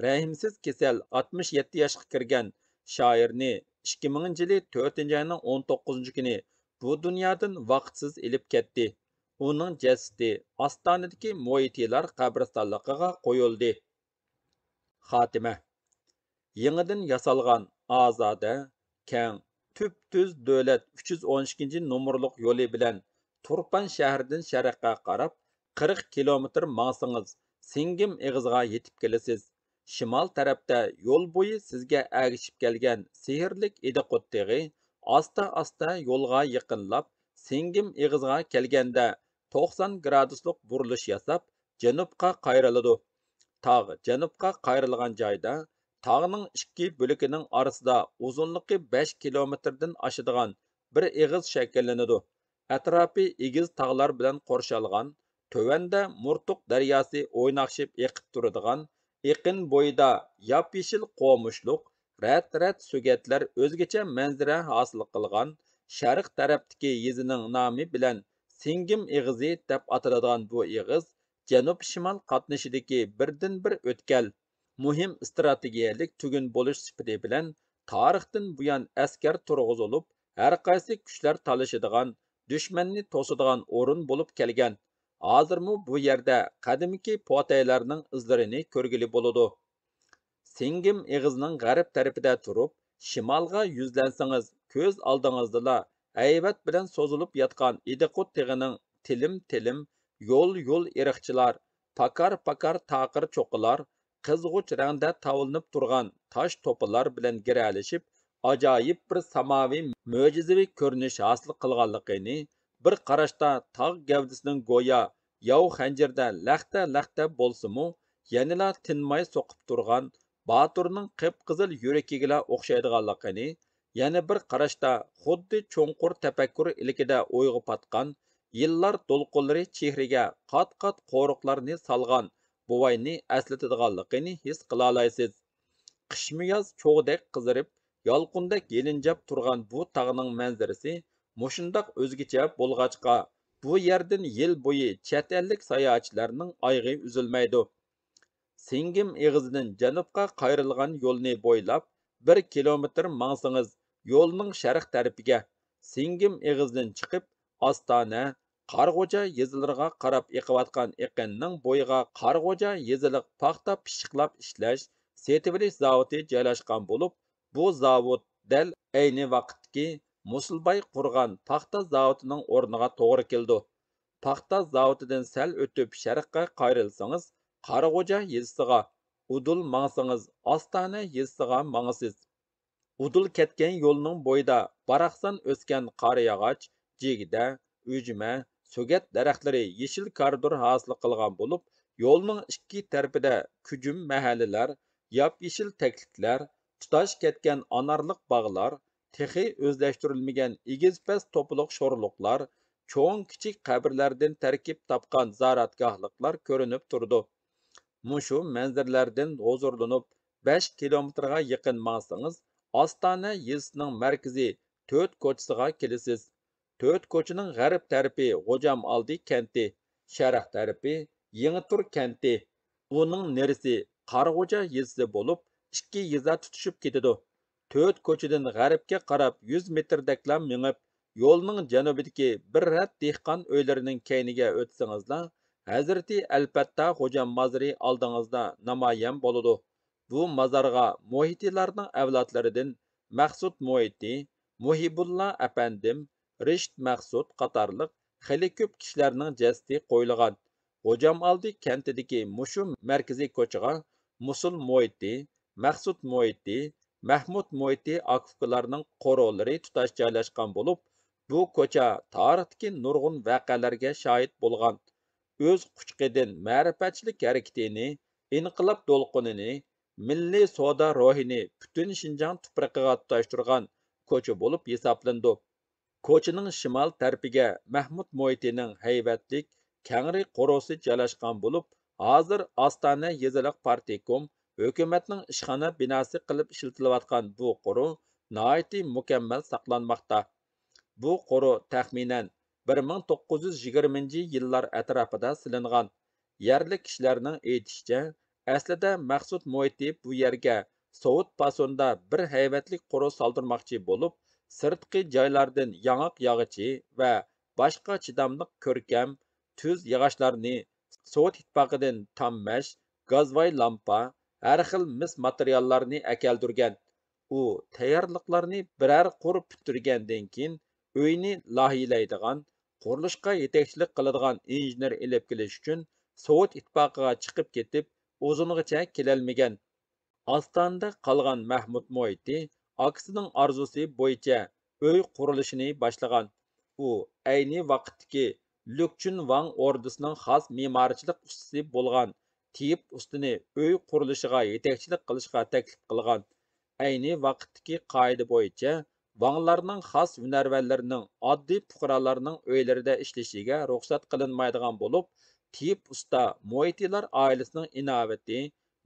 رەھىمسىز كېسەل ئاتمىش يەتتە ياشقا كىرگەن شائىرنى ئىككى مىڭىنچى يىلى تۆتىنچى ئاينىڭ ئون توققۇزىنچى كۈنى بۇ دۇنيادىن ۋاقىتسىز ئېلىپ كەتتى. ئۇنىڭ جەسىتى ئاستانىدىكى مويتىلار قەبرىستانلىقىغا قويۇلدى. خاتىمە. يېڭىدىن ياسالغان ئازادە، كەڭ، تۈپتۈز دۆلەت ئۈچ يۈز ئون ئىككىنچى نومۇرلۇق يولى بىلەن تۇرپان شەھىرىدىن شەرققە قاراپ قىرىق كىلومېتىر ماڭسىڭىز، سىڭگىم ئېغىزىغا يېتىپ كېلىسىز. شىمال تەرەپتە يول بويى سىزگە ئەگىشىپ كەلگەن سېھىرلىك ئىدىقۇت تېغى ئاستا-ئاستا يولغا يېقىنلاپ، سىڭگىم ئېغىزىغا كەلگەندە، توقسان گرادۇسلۇق بۇرۇلۇش ياساپ، جەنۇبقا قايرىلىدۇ. تاغ جەنۇبقا قايرىلغان جايدا، تاغنىڭ ئىككى بۆلىكىنىڭ ئارىسىدا ئۇزۇنلۇقى بەش كىلومېتىردىن ئاشىدىغان بىر ئېغىز شەكىللىنىدۇ. ئەتراپى ئېگىز تاغلار بىلەن قورشالغان، تۆۋەندە مۇرتۇق دەرياسى ئويناقشىپ ئېقىپ تۇرىدىغان ئېقىن بويىدا ياپيېشىل قومۇشلۇق، رەت-رەت سۆگەتلەر ئۆزگىچە مەنزىرە ھاسىل قىلغان شەرق تەرەپتىكى يېزىنىڭ نامى بىلەن سىڭگىم ئېغىزى دەپ ئاتىلىدىغان بۇ ئېغىز جەنۇب-شىمال قاتنىشىدىكى بىردىنبىر ئۆتكەل، مۇھىم ئىستراتېگىيەلىك تۈگۈن بولۇش سۈپىتى بىلەن تارىختىن بۇيان ئەسكەر تۇرغۇزۇلۇپ، ھەرقايسى كۈچلەر تالىشىدىغان، دۈشمەننى توسىدىغان ئورۇن بولۇپ كەلگەن. ھازىرمۇ بۇ يەردە قەدىمكى پوتەيلەرنىڭ ئىزلىرىنى كۆرگىلى بولىدۇ. سىڭگىم ئېغىزىنىڭ غەرب تەرىپىدە تۇرۇپ، شىمالغا يۈزلەنسىڭىز، كۆز ئالدىڭىزدىلا ھەيۋەت بىلەن سوزۇلۇپ ياتقان ئىدىقۇت تېغىنىڭ تىلىم-تىلىم، يول-يول ئېرىقچىلار، پاكار-پاكار تاقىر چوققىلار، قىزغۇچ رەڭدە تاۋلىنىپ تۇرغان تاش توپىلار بىلەن گىرەلىشىپ، ئاجايىپ بىر ساماۋى، مۆجىزىۋى كۆرۈنۈش ھاسىل قىلغانلىقىنى، بىر قاراشتا تاغ گەۋدىسىنىڭ گويا ياۋ خەنجىرىدە لەختە-لەختە بولسىمۇ، يەنىلا تىنماي سوقۇپ تۇرغان باتۇرنىڭ قىپقىزىل يۈرىكىگىلا ئوخشايدىغانلىقىنى، يەنە بىر قاراشتا خۇددى چوڭقۇر تەپەككۇر ئىلكىدە ئويغا پاتقان، يىللار دولقۇنلىرى چېھرىگە قات-قات قورۇقلارنى سالغان بوۋاينى ئەسلىتىدىغانلىقىنى ھېس قىلالايسىز. قىشمۇ ياز چوغدەك قىزىرىپ، يالقۇندەك يېلىنجاپ تۇرغان بۇ تاغنىڭ مەنزىرىسى مۇشۇنداق ئۆزگىچە بولغاچقا، بۇ يەردىن يىل بويى چەت ئەللىك ساياھەتچىلەرنىڭ ئايىغى ئۈزۈلمەيدۇ. سىڭگىم ئېغىزىدىن جەنۇبقا قايرىلغان يولنى بويلاپ بىر كىلومېتىر ماڭسىڭىز، يولنىڭ شەرق تەرىپىگە، سىڭگىم ئېغىزىدىن چىقىپ، ئاستانە، قارىغۇجا يېزىلىرىغا قاراپ ئېقىۋاتقان ئېقىننىڭ بويىغا قارىغۇجا يېزىلىق پاختا پىششىقلاپ ئىشلەش، سېتىۋېلىش زاۋۇتى جايلاشقان بولۇپ، بۇ زاۋۇت دەل ئەينى ۋاقىتتىكى مۇسۇلباي قۇرغان پاختا زاۋۇتىنىڭ ئورنىغا توغرا كېلىدۇ. پاختا زاۋۇتىدىن سەل ئۆتۈپ شەرققە قايرىلسىڭىز، قارىغۇجا يېزىسىغا، ئۇدۇل ماڭسىڭىز، ئاستانە يېزىسىغا ماڭىسىز. ئۇدۇل كەتكەن يولنىڭ بويىدا باراقسان ئۆسكەن قارىياغاچ، جىگدە، ئۈجمە، سۆگەت دەرەخلىرى يېشىل كارىدور ھاسىل قىلغان بولۇپ، يولنىڭ ئىككى تەرىپىدە كۈجۈم مەھەللىلەر، ياپيېشىل تەكلىكلەر، تۇتاش كەتكەن ئانارلىق باغلار، تېخى ئۆزلەشتۈرۈلمىگەن ئېگىز-پەس توپىلىق شورلۇقلار، چوڭ-كىچىك قەبرىلەردىن تەركىب تاپقان زاراتگاھلىقلار كۆرۈنۈپ تۇرىدۇ. مۇشۇ مەنزىرىلەردىن ھۇزۇرلىنىپ، بەش كىلومېتىرغا يېقىن ماڭسىڭىز، ئاستانە يېزىسىنىڭ مەركىزى تۆت كوچىسىغا كېلىسىز. تۆت كوچىنىڭ غەرب تەرىپى غوجامئالدى كەنتى، شەرق تەرىپى يېڭىتۇر كەنتى. ئۇنىڭ نېرىسى قارىغۇجا يېزىسى بولۇپ، ئىككى يېزا تۇتىشىپ كېتىدۇ. تۆت كوچىدىن غەربكە قاراپ يۈز مېتىردەكلا مېڭىپ، يولنىڭ جەنۇبىدىكى بىر رەت دېھقان ئۆيلىرىنىڭ كەينىگە ئۆتسىڭىزلا، ھەزرىتى ئەلپەتتە خوجام مازىرى ئالدىڭىزدا نامايان بولىدۇ. بۇ مازارغا موھىتىلارنىڭ ئەۋلادلىرىدىن مەخسۇت موھىتى، مۇھىبۇللا ئەپەندىم، رىشىت مەخسۇت قاتارلىق خېلى كۆپ كىشىلەرنىڭ جەسىتى قويۇلغان. غوجامئالدى كەنتىدىكى مۇشۇ مەركىزىي كوچىغا مۇسۇل موھىتى، مەخسۇت موھىتى، مەھمۇت موھىتى ئاكا-ئۇكىلارنىڭ قورۇلىرى تۇتاش جايلاشقان بولۇپ، بۇ كوچا تارىختىكى نۇرغۇن ۋەقەلەرگە شاھىت بولغان. ئۆز قۇچىقىدىن مەرىپەتچىلىك ھەرىكىتىنى ئىنقىلاب دولقۇنىنى، مىللىي سودا روھىنى پۈتۈن شىنجاڭ تۇپرىقىغا تۇتاشتۇرغان كوچا بولۇپ ھېسابلىنىدۇ. كوچىنىڭ شىمال تەرىپىگە مەھمۇد مۇھىتىنىڭ ھەيۋەتلىك كەڭرى قورۇسى جايلاشقان بولۇپ، ھازىر ئاستانە يېزىلىق پارتكوم ھۆكۈمەتنىڭ ئىشخانا بىناسى قىلىپ ئىشلىتىلىۋاتقان بۇ قورۇ ناھايىتى مۇكەممەل ساقلانماقتا. بۇ قورۇ تەخمىنەن بىر مىڭ توققۇز يۈز يىگىرمىنچى يىللار ئەتراپىدا سېلىنغان. يەرلىك كىشىلەرنىڭ ئېيتىشىچە، ئەسلىدە مەخسۇت مۇھىتى بۇ يەرگە سوۋېت پاسوندا بىر ھەيۋەتلىك قورۇ سالدۇرماقچى بولۇپ، سىرتقى جايلاردىن ياڭاق ياغىچى ۋە باشقا چىداملىق كۆركەم، تۈز ياغاچلارنى، سوۋېت ئىتتىپاقىدىن تام مەش، گازۋاي لامپا، ھەر خىل مىس ماتېرىياللارنى ئەكەلدۈرگەن. ئۇ تەييارلىقلارنى بىرەر قۇر پۈتتۈرگەندىن كېيىن، ئۆينى لايىھىلەيدىغان، قۇرۇلۇشقا يېتەكچىلىك قىلىدىغان ئىنژېنېر ئېلىپ كېلىش ئۈچۈن سوۋېت ئىتتىپاقىغا چىقىپ كېتىپ، ئۇزۇنغىچە كېلەلمىگەن. ئاستانىدە قالغان مەھمۇد مۇھىتى ئاكىسىنىڭ ئارزۇسى بويىچە ئۆي قۇرۇلۇشىنى باشلىغان. ئۇ ئەينى ۋاقىتتىكى لۈكچۈن ۋاڭ ئوردىسىنىڭ خاس مېمارچىلىق ئۇستىسى بولغان تېيىپ ئۇستىنى ئۆي قۇرۇلۇشىغا يېتەكچىلىك قىلىشقا تەكلىپ قىلغان. ئەينى ۋاقىتتىكى قائىدە بويىچە، ۋاڭلارنىڭ خاس ھۈنەرۋەنلىرىنىڭ ئاددىي پۇقرالارنىڭ ئۆيلىرىدە ئىشلىشىگە رۇخسەت قىلىنمايدىغان بولۇپ، تېيىپ ئۇستا مۇھىتىلار ئائىلىسىنىڭ ئىناۋىتى،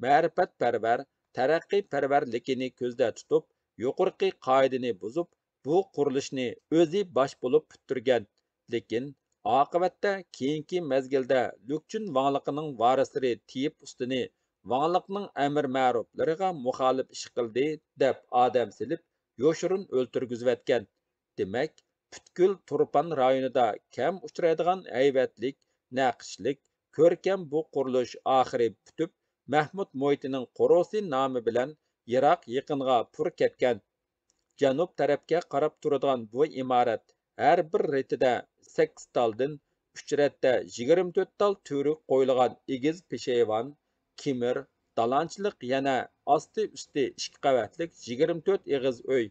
مەرىپەتپەرۋەر، تەرەققىيپەرۋەرلىكىنى كۆزدە تۇتۇپ، يۇقىرىقى قائىدىنى بۇزۇپ، بۇ قۇرۇلۇشنى ئۆزى باش بولۇپ پۈتتۈرگەن. لېكىن ئاقىۋەتتە كېيىنكى مەزگىلدە لۈكچۈن ۋاڭلىقىنىڭ ۋارىسلىرى تېيىپ ئۇستىنى ۋاڭلىقنىڭ ئەمىر مەرۇپلىرىغا مۇخالىپ ئىش قىلدى، دەپ ئادەم سېلىپ يوشۇرۇن ئۆلتۈرگۈزۈۋەتكەن. دېمەك، پۈتكۈل تۇرپان رايونىدا كەم ئۇچرايدىغان ھەيۋەتلىك، نەقىشلىك، كۆركەم بۇ قۇرۇلۇش ئاخىرى پۈتۈپ، مەھمۇد مۇھىتىنىڭ قورۇسى نامى بىلەن يىراق يېقىنغا پۇر كەتكەن. جەنۇب تەرەپكە قاراپ تۇرىدىغان بۇ ئىمارەت ھەر بىر رېتىدە سەككىز تالدىن، ئۈچ رەتتە يىگىرمە تۆت تال تۈۋرۈك قويۇلغان ئېگىز پېشايۋان، كېمىر، دالانچىلىق يەنە ئاستى-ئۈستى ئىككى قەۋەتلىك يىگىرمە تۆت ئېغىز ئۆي،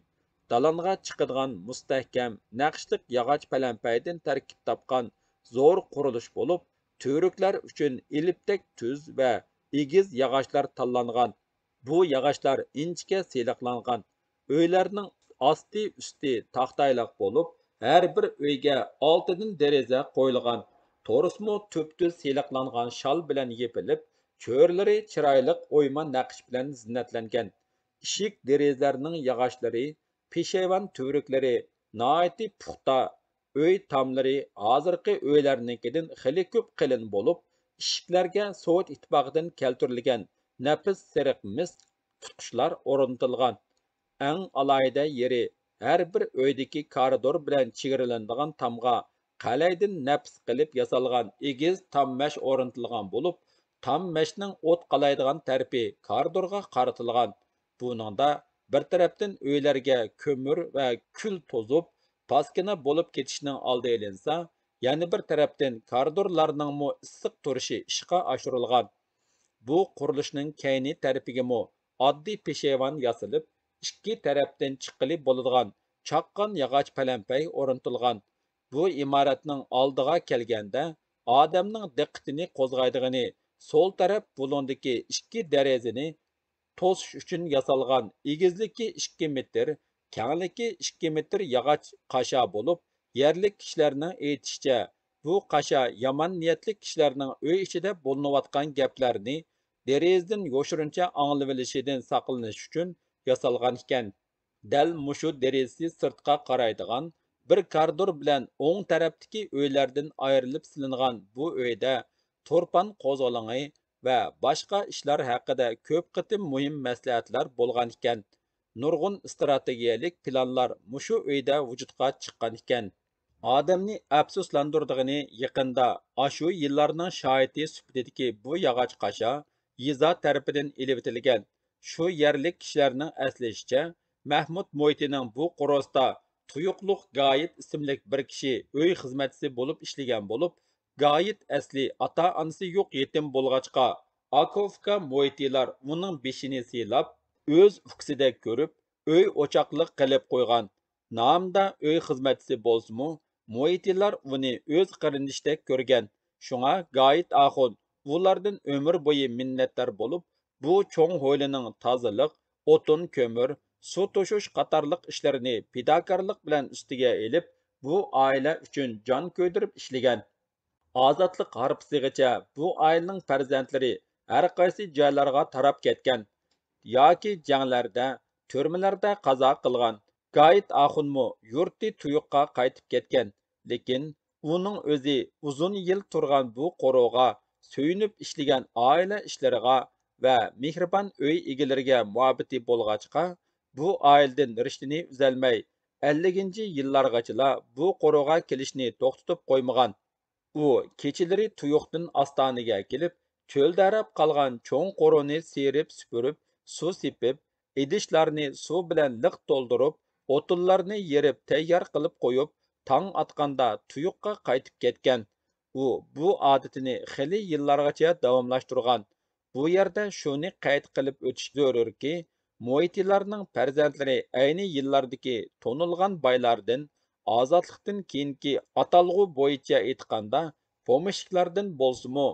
دالانغا چىقىدىغان مۇستەھكەم نەقىشلىك ياغاچ پەلەمپەيدىن تەركىب تاپقان زور قۇرۇلۇش بولۇپ، تۈۋرۈكلەر ئۈچۈن ئېلىپتەك تۈز ۋە ئېگىز ياغاچلار تاللانغان. بۇ ياغاچلار ئىنچىكە سىلىقلانغان. ئۆيلەرنىڭ ئاستى-ئۈستى تاختايلىق بولۇپ، ھەر بىر ئۆيگە ئالتىدىن دېرىزە قويۇلغان. تورۇسمۇ تۈپتۈز سىلىقلانغان شال بىلەن يېپىلىپ، چۆرىلىرى چىرايلىق ئويما نەقىش بىلەن زىننەتلەنگەن. ئىشىك دېرىزىلەرنىڭ ياغاچلىرى، پېشايۋان تۈۋرۈكلىرى ناھايىتى پۇختا. ئۆي تاملىرى ھازىرقى ئۆيلەرنىڭكىدىن خېلى كۆپ قېلىن بولۇپ، ئىشىكلەرگە سوۋېت ئىتتىپاقىدىن كەلتۈرۈلگەن نەپىس سېرىق مىس تۇتقۇچلار ئورنىتىلغان. ئەڭ ئالاھىدە يېرى، ھەر بىر ئۆيدىكى كارىدور بىلەن چېگرىلىنىدىغان تامغا قەلەيدىن نەپىس قىلىپ ياسالغان ئېگىز تام مەش ئورنىتىلغان بولۇپ، تام مەشنىڭ ئوت قالايدىغان تەرىپى كارىدورغا قارىتىلغان. بۇنىڭدا بىر تەرەپتىن ئۆيلەرگە كۆمۈر ۋە كۈل توزۇپ، پاسكىنا بولۇپ كېتىشنىڭ ئالدى ئېلىنسا، يەنە بىر تەرەپتىن كارىدورلارنىڭمۇ ئىسسىق تۇرۇشى ئىشقا ئاشۇرۇلغان. بۇ قۇرۇلۇشنىڭ كەينى تەرىپىگىمۇ ئاددىي پېشايۋان ياسىلىپ، ئىككى تەرەپتىن چىققىلى بولىدىغان چاققان ياغاچ پەلەمپەي ئورنىتىلغان. بۇ ئىمارەتنىڭ ئالدىغا كەلگەندە، ئادەمنىڭ دىققىتىنى قوزغايدىغىنى سول تەرەپ بۇلۇڭدىكى ئىككى دېرىزىنى توسۇش ئۈچۈن ياسالغان، ئېگىزلىكى ئىككى مېتىر، كەڭلىكى ئىككى مېتىر ياغاچ قاشا بولۇپ، يەرلىك كىشىلەرنىڭ ئېيتىشىچە، بۇ قاشا يامان نىيەتلىك كىشىلەرنىڭ ئۆي ئىچىدە بولۇنۇۋاتقان گەپلەرنى دېرىزىدىن يوشۇرۇنچە ئاڭلىۋېلىشىدىن ساقلىنىش ئۈچۈن ياسالغان ئىكەن. دەل مۇشۇ دېرىزىسى سىرتقا قارايدىغان بىر كارىدور بىلەن ئوڭ تەرەپتىكى ئۆيلەردىن ئايرىلىپ سېلىنغان بۇ ئۆيدە تۇرپان قوزغىلىڭى ۋە باشقا ئىشلار ھەققىدە كۆپ قېتىم مۇھىم مەسلىھەتلەر بولغان ئىكەن. نۇرغۇن ئىستراتېگىيەلىك پىلانلار مۇشۇ ئۆيدە ۋۇجۇدقا چىققان ئىكەن. ئادەمنى ئەپسۇسلاندۇرىدىغىنى، يېقىندا ئاشۇ يىللارنىڭ شاھىتى سۈپىتىدىكى بۇ ياغاچ قاشا يېزا تەرىپىدىن ئېلىۋېتىلگەن. شۇ يەرلىك كىشىلەرنىڭ ئەسلىشىچە، مەھمۇد مۇھىتىنىڭ بۇ قورۇستا تۇيۇقلۇق گايىت ئىسىملىك بىر كىشى ئۆي خىزمەتچىسى بولۇپ ئىشلىگەن بولۇپ، گايىت ئەسلى ئاتا-ئانىسى يوق يېتىم بولغاچقا، ئاكا-ئۇكا مۇھىتىلار ئۇنىڭ بېشىنى سىلاپ، ئۆز ئۇكىسىدەك كۆرۈپ، ئۆي-ئوچاقلىق قىلىپ قويغان. نامدا ئۆي خىزمەتچىسى بولسىمۇ، مۇھىتىلار ئۇنى ئۆز قېرىندىشىدەك كۆرگەن. شۇڭا گايىت ئاخۇن ئۇلاردىن ئۆمۈر بويى مىننەتدار بولۇپ، بۇ چوڭ ھويلىنىڭ تازىلىق، ئوتۇن، كۆمۈر، سۇ توشۇش قاتارلىق ئىشلىرىنى پىداكارلىق بىلەن ئۈستىگە ئېلىپ، بۇ ئائىلە ئۈچۈن جان كۆيدۈرۈپ ئىشلىگەن. ئازادلىق ھارپىسىغىچە بۇ ئائىلىنىڭ پەرزەنتلىرى ھەر قايسى جايلارغا تاراپ كەتكەن ياكى جەڭلەردە، تۈرمىلەردە قازا قىلغان. گايىت ئاخۇنمۇ يۇرتى تۇيۇققا قايتىپ كەتكەن. لېكىن ئۇنىڭ ئۆزى ئۇزۇن يىل تۇرغان بۇ قورۇغا سۆيۈنۈپ ئىشلىگەن ئائىلە ئىشلىرىغا ۋە مېھرىبان ئۆي ئىگىلىرىگە مۇھەببىتى بولغاچقا، بۇ ئائىلىدىن رىشتىنى ئۈزەلمەي، ئەللىكىنچى يىللارغىچىلا بۇ قورۇغا كېلىشنى توختىتىپ قويمىغان. ئۇ كېچىلىرى تۇيۇقتىن ئاستانىگە كېلىپ، چۆلدەرەپ قالغان چوڭ قورۇنى سىيرىپ سۈپۈرۈپ، سۇ سېپىپ، ئىدىشلارنى سۇ بىلەن لىق تولدۇرۇپ، ئوتۇنلارنى يېرىپ تەييار قىلىپ قويۇپ، تاڭ ئاتقاندا تۇيۇققا قايتىپ كەتكەن. ئۇ بۇ ئادىتىنى خېلى يىللارغىچە داۋاملاشتۇرغان. بۇ يەردە شۇنى قەيت قىلىپ ئۆتۈش زۆرۈركى، مۇھىتىلارنىڭ پەرزەنتلىرى ئەينى يىللاردىكى تونۇلغان بايلاردىن، ئازادلىقتىن كېيىنكى ئاتالغۇ بويىچە ئېيتقاندا، پومېشچىكلاردىن بولسىمۇ،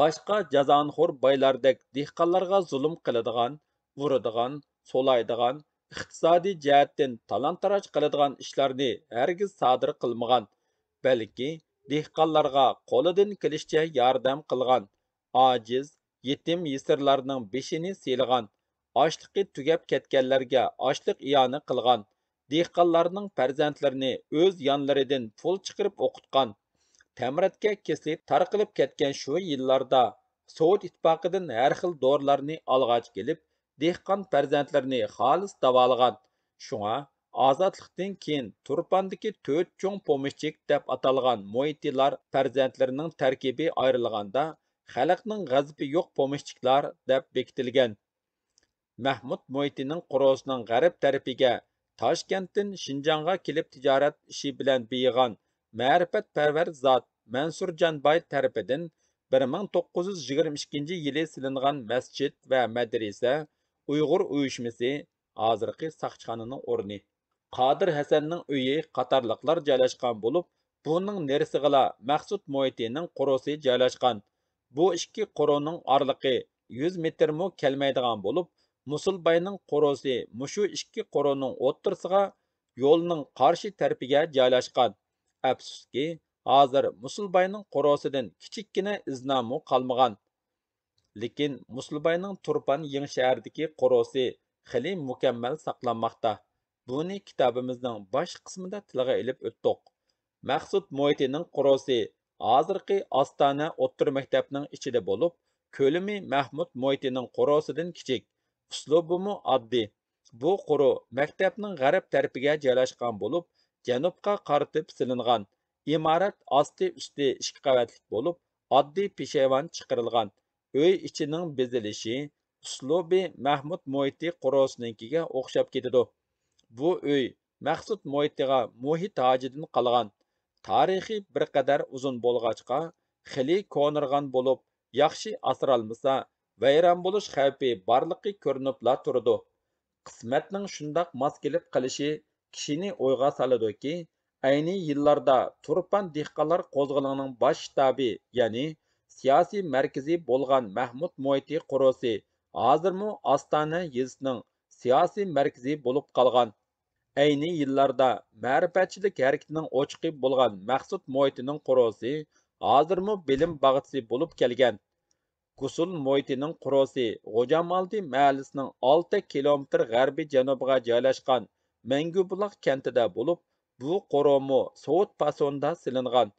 باشقا جازانىخور بايلاردەك دېھقانلارغا زۇلۇم قىلىدىغان، ئۇرىدىغان، سولايدىغان، ئىقتىسادىي جەھەتتىن تالان-تاراج قىلىدىغان ئىشلارنى ھەرگىز سادىر قىلمىغان، بەلكى دېھقانلارغا قولىدىن كېلىشىچە ياردەم قىلغان، ئاجىز، يېتىم-يېسىرلارنىڭ بېشىنى سىيلىغان، ئاشلىقى تۈگەپ كەتكەنلەرگە ئاشلىق ئىئانە قىلغان، دېھقانلارنىڭ پەرزەنتلىرىنى ئۆز يانلىرىدىن پۇل چىقىرىپ ئوقۇتقان، تەمرەتكە كېسىلى تارقىلىپ كەتكەن شۇ يىللاردا سوۋېت ئىتتىپاقىدىن ھەر خىل دورىلارنى ئالغاچ كېلىپ، دېھقان پەرزەنتلىرىنى خالىس داۋالىغان. شۇڭا ئازادلىقتىن كېيىن تۇرپاندىكى تۆت چوڭ پومېشچىك دەپ ئاتالغان مۇھىتىلار پەرزەنتلىرىنىڭ تەركىبى ئايرىلغاندا، خەلقنىڭ غەزىپى يوق پومېشچىكلار دەپ بېكىتىلگەن. مەھمۇد مۇھىتىنىڭ قورۇسىنىڭ غەرب تەرىپىگە تاشكەنتتىن شىنجاڭغا كېلىپ تىجارەت ئىشى بىلەن بېيىغان مەرىپەتپەرۋەر زات مەنسۇرجان باي تەرىپىدىن بىر مىڭ توققۇز يۈز يىگىرمە ئىككىنچى يىلى سېلىنغان مەسچىت ۋە مەدرىسە، ئۇيغۇر ئۇيۇشمىسى، ھازىرقى ساقچىخانىنىڭ ئورنى، قادىر ھەسەننىڭ ئۆيى قاتارلىقلار جايلاشقان بولۇپ، بۇنىڭ نېرىسىغىلا مەخسۇت مۇھىتىنىڭ قورۇسى جايلاشقان. بۇ ئىككى قورۇنىڭ ئارىلىقى يۈز مېتىرمۇ كەلمەيدىغان بولۇپ، مۇسۇلباينىڭ قورۇسى مۇشۇ ئىككى قورۇنىڭ ئوتتۇرىسىغا يولنىڭ قارشى تەرىپىگە جايلاشقان. ئەپسۇسكى، ھازىر مۇسۇلباينىڭ قورۇسىدىن كىچىككىنە ئىزنامۇ قالمىغان. لېكىن مۇسۇلباينىڭ تۇرپان يېڭىشەھەردىكى قورۇسى خېلى مۇكەممەل ساقلانماقتا. بۇنى كىتابىمىزنىڭ باش قىسمىدا تىلغا ئېلىپ ئۆتتۇق. مەخسۇت مۇھىتىنىڭ قورۇسى ھازىرقى ئاستانە ئوتتۇرا مەكتەپنىڭ ئىچىدە بولۇپ، كۆلىمى مەھمۇت مۇھىتىنىڭ قورۇسىدىن كىچىك، ئۇسلۇبىمۇ ئاددىي. بۇ قورۇ مەكتەپنىڭ غەرب تەرىپىگە جايلاشقان بولۇپ، جەنۇبقا قارىتىپ سېلىنغان. ئىمارەت ئاستى-ئۈستى ئىككى قەۋەتلىك بولۇپ، ئاددىي پېشايۋان چىقىرىلغان. ئۆي ئىچىنىڭ بېزىلىشى، ئۇسلۇبى مەھمۇت مۇھىتى قورۇسىنىڭكىگە ئوخشاپ كېتىدۇ. بۇ ئۆي مەخسۇت مۇھىتىغا مۇھىت ھاجىدىن قالغان. تارىخى بىر قەدەر ئۇزۇن بولغاچقا، خېلى كونىرىغان بولۇپ، ياخشى ئاسرالمىسا، ۋەيران بولۇش خەۋپى بارلىقى كۆرۈنۈپلا تۇرىدۇ. قىسمەتنىڭ شۇنداق ماس كېلىپ قېلىشى كىشىنى ئويغا سالىدۇكى، ئەينى يىللاردا تۇرپان دېھقانلار قوزغىلىڭىنىڭ باش شتابى، يەنى سىياسىي مەركىزى بولغان مەھمۇت مۇھىتى قورۇسى ھازىرمۇ ئاستانە يېزىسىنىڭ سىياسىي مەركىزى بولۇپ قالغان. ئەينى يىللاردا مەرىپەتچىلىك ھەرىكىتىنىڭ ئوچىقى بولغان مەخسۇت مۇھىتىنىڭ قورۇسى ھازىرمۇ بىلىم باغچىسى بولۇپ كەلگەن. گۇسۇل مۇھىتىنىڭ قورۇسى غوجامئالدى مەھەللىسىنىڭ ئالتە كىلومېتىر غەربىي جەنۇبىغا جايلاشقان مەڭگۈبۇلاق كەنتىدە بولۇپ، بۇ قورۇمۇ سوۋېت پاسونىدا سېلىنغان.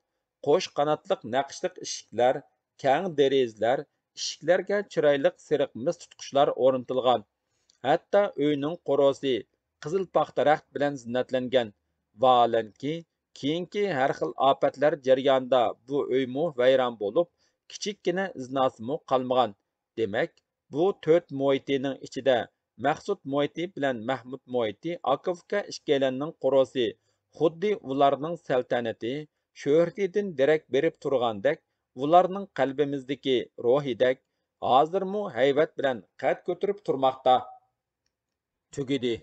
قوش قاناتلىق نەقىشلىق ئىشىكلەر، كەڭ دېرىزىلەر، ئىشىكلەرگە چىرايلىق سېرىق مىس تۇتقۇچلار ئورنىتىلغان. ھەتتا ئۆينىڭ قورۇسى قىزىل پاختا رەخت بىلەن زىننەتلەنگەن. ۋاھالەنكى، كېيىنكى ھەر خىل ئاپەتلەر جەريانىدا بۇ ئۆيمۇ ۋەيران بولۇپ، كىچىككىنە ئىزناسىمۇ قالمىغان. دېمەك، بۇ تۆت مۇھىتىنىڭ ئىچىدە مەخسۇت مۇھىتى بىلەن مەھمۇت مۇھىتى ئاكا-ئۇكا ئىككىيلەننىڭ قورۇسى خۇددى ئۇلارنىڭ سەلتەنىتى، شۆھرىتىدىن دېرەك بېرىپ تۇرغاندەك، ئۇلارنىڭ قەلبىمىزدىكى روھىدەك، ھازىرمۇ ھەيۋەت بىلەن قەد كۆتۈرۈپ تۇرماقتا. تۈگىدى.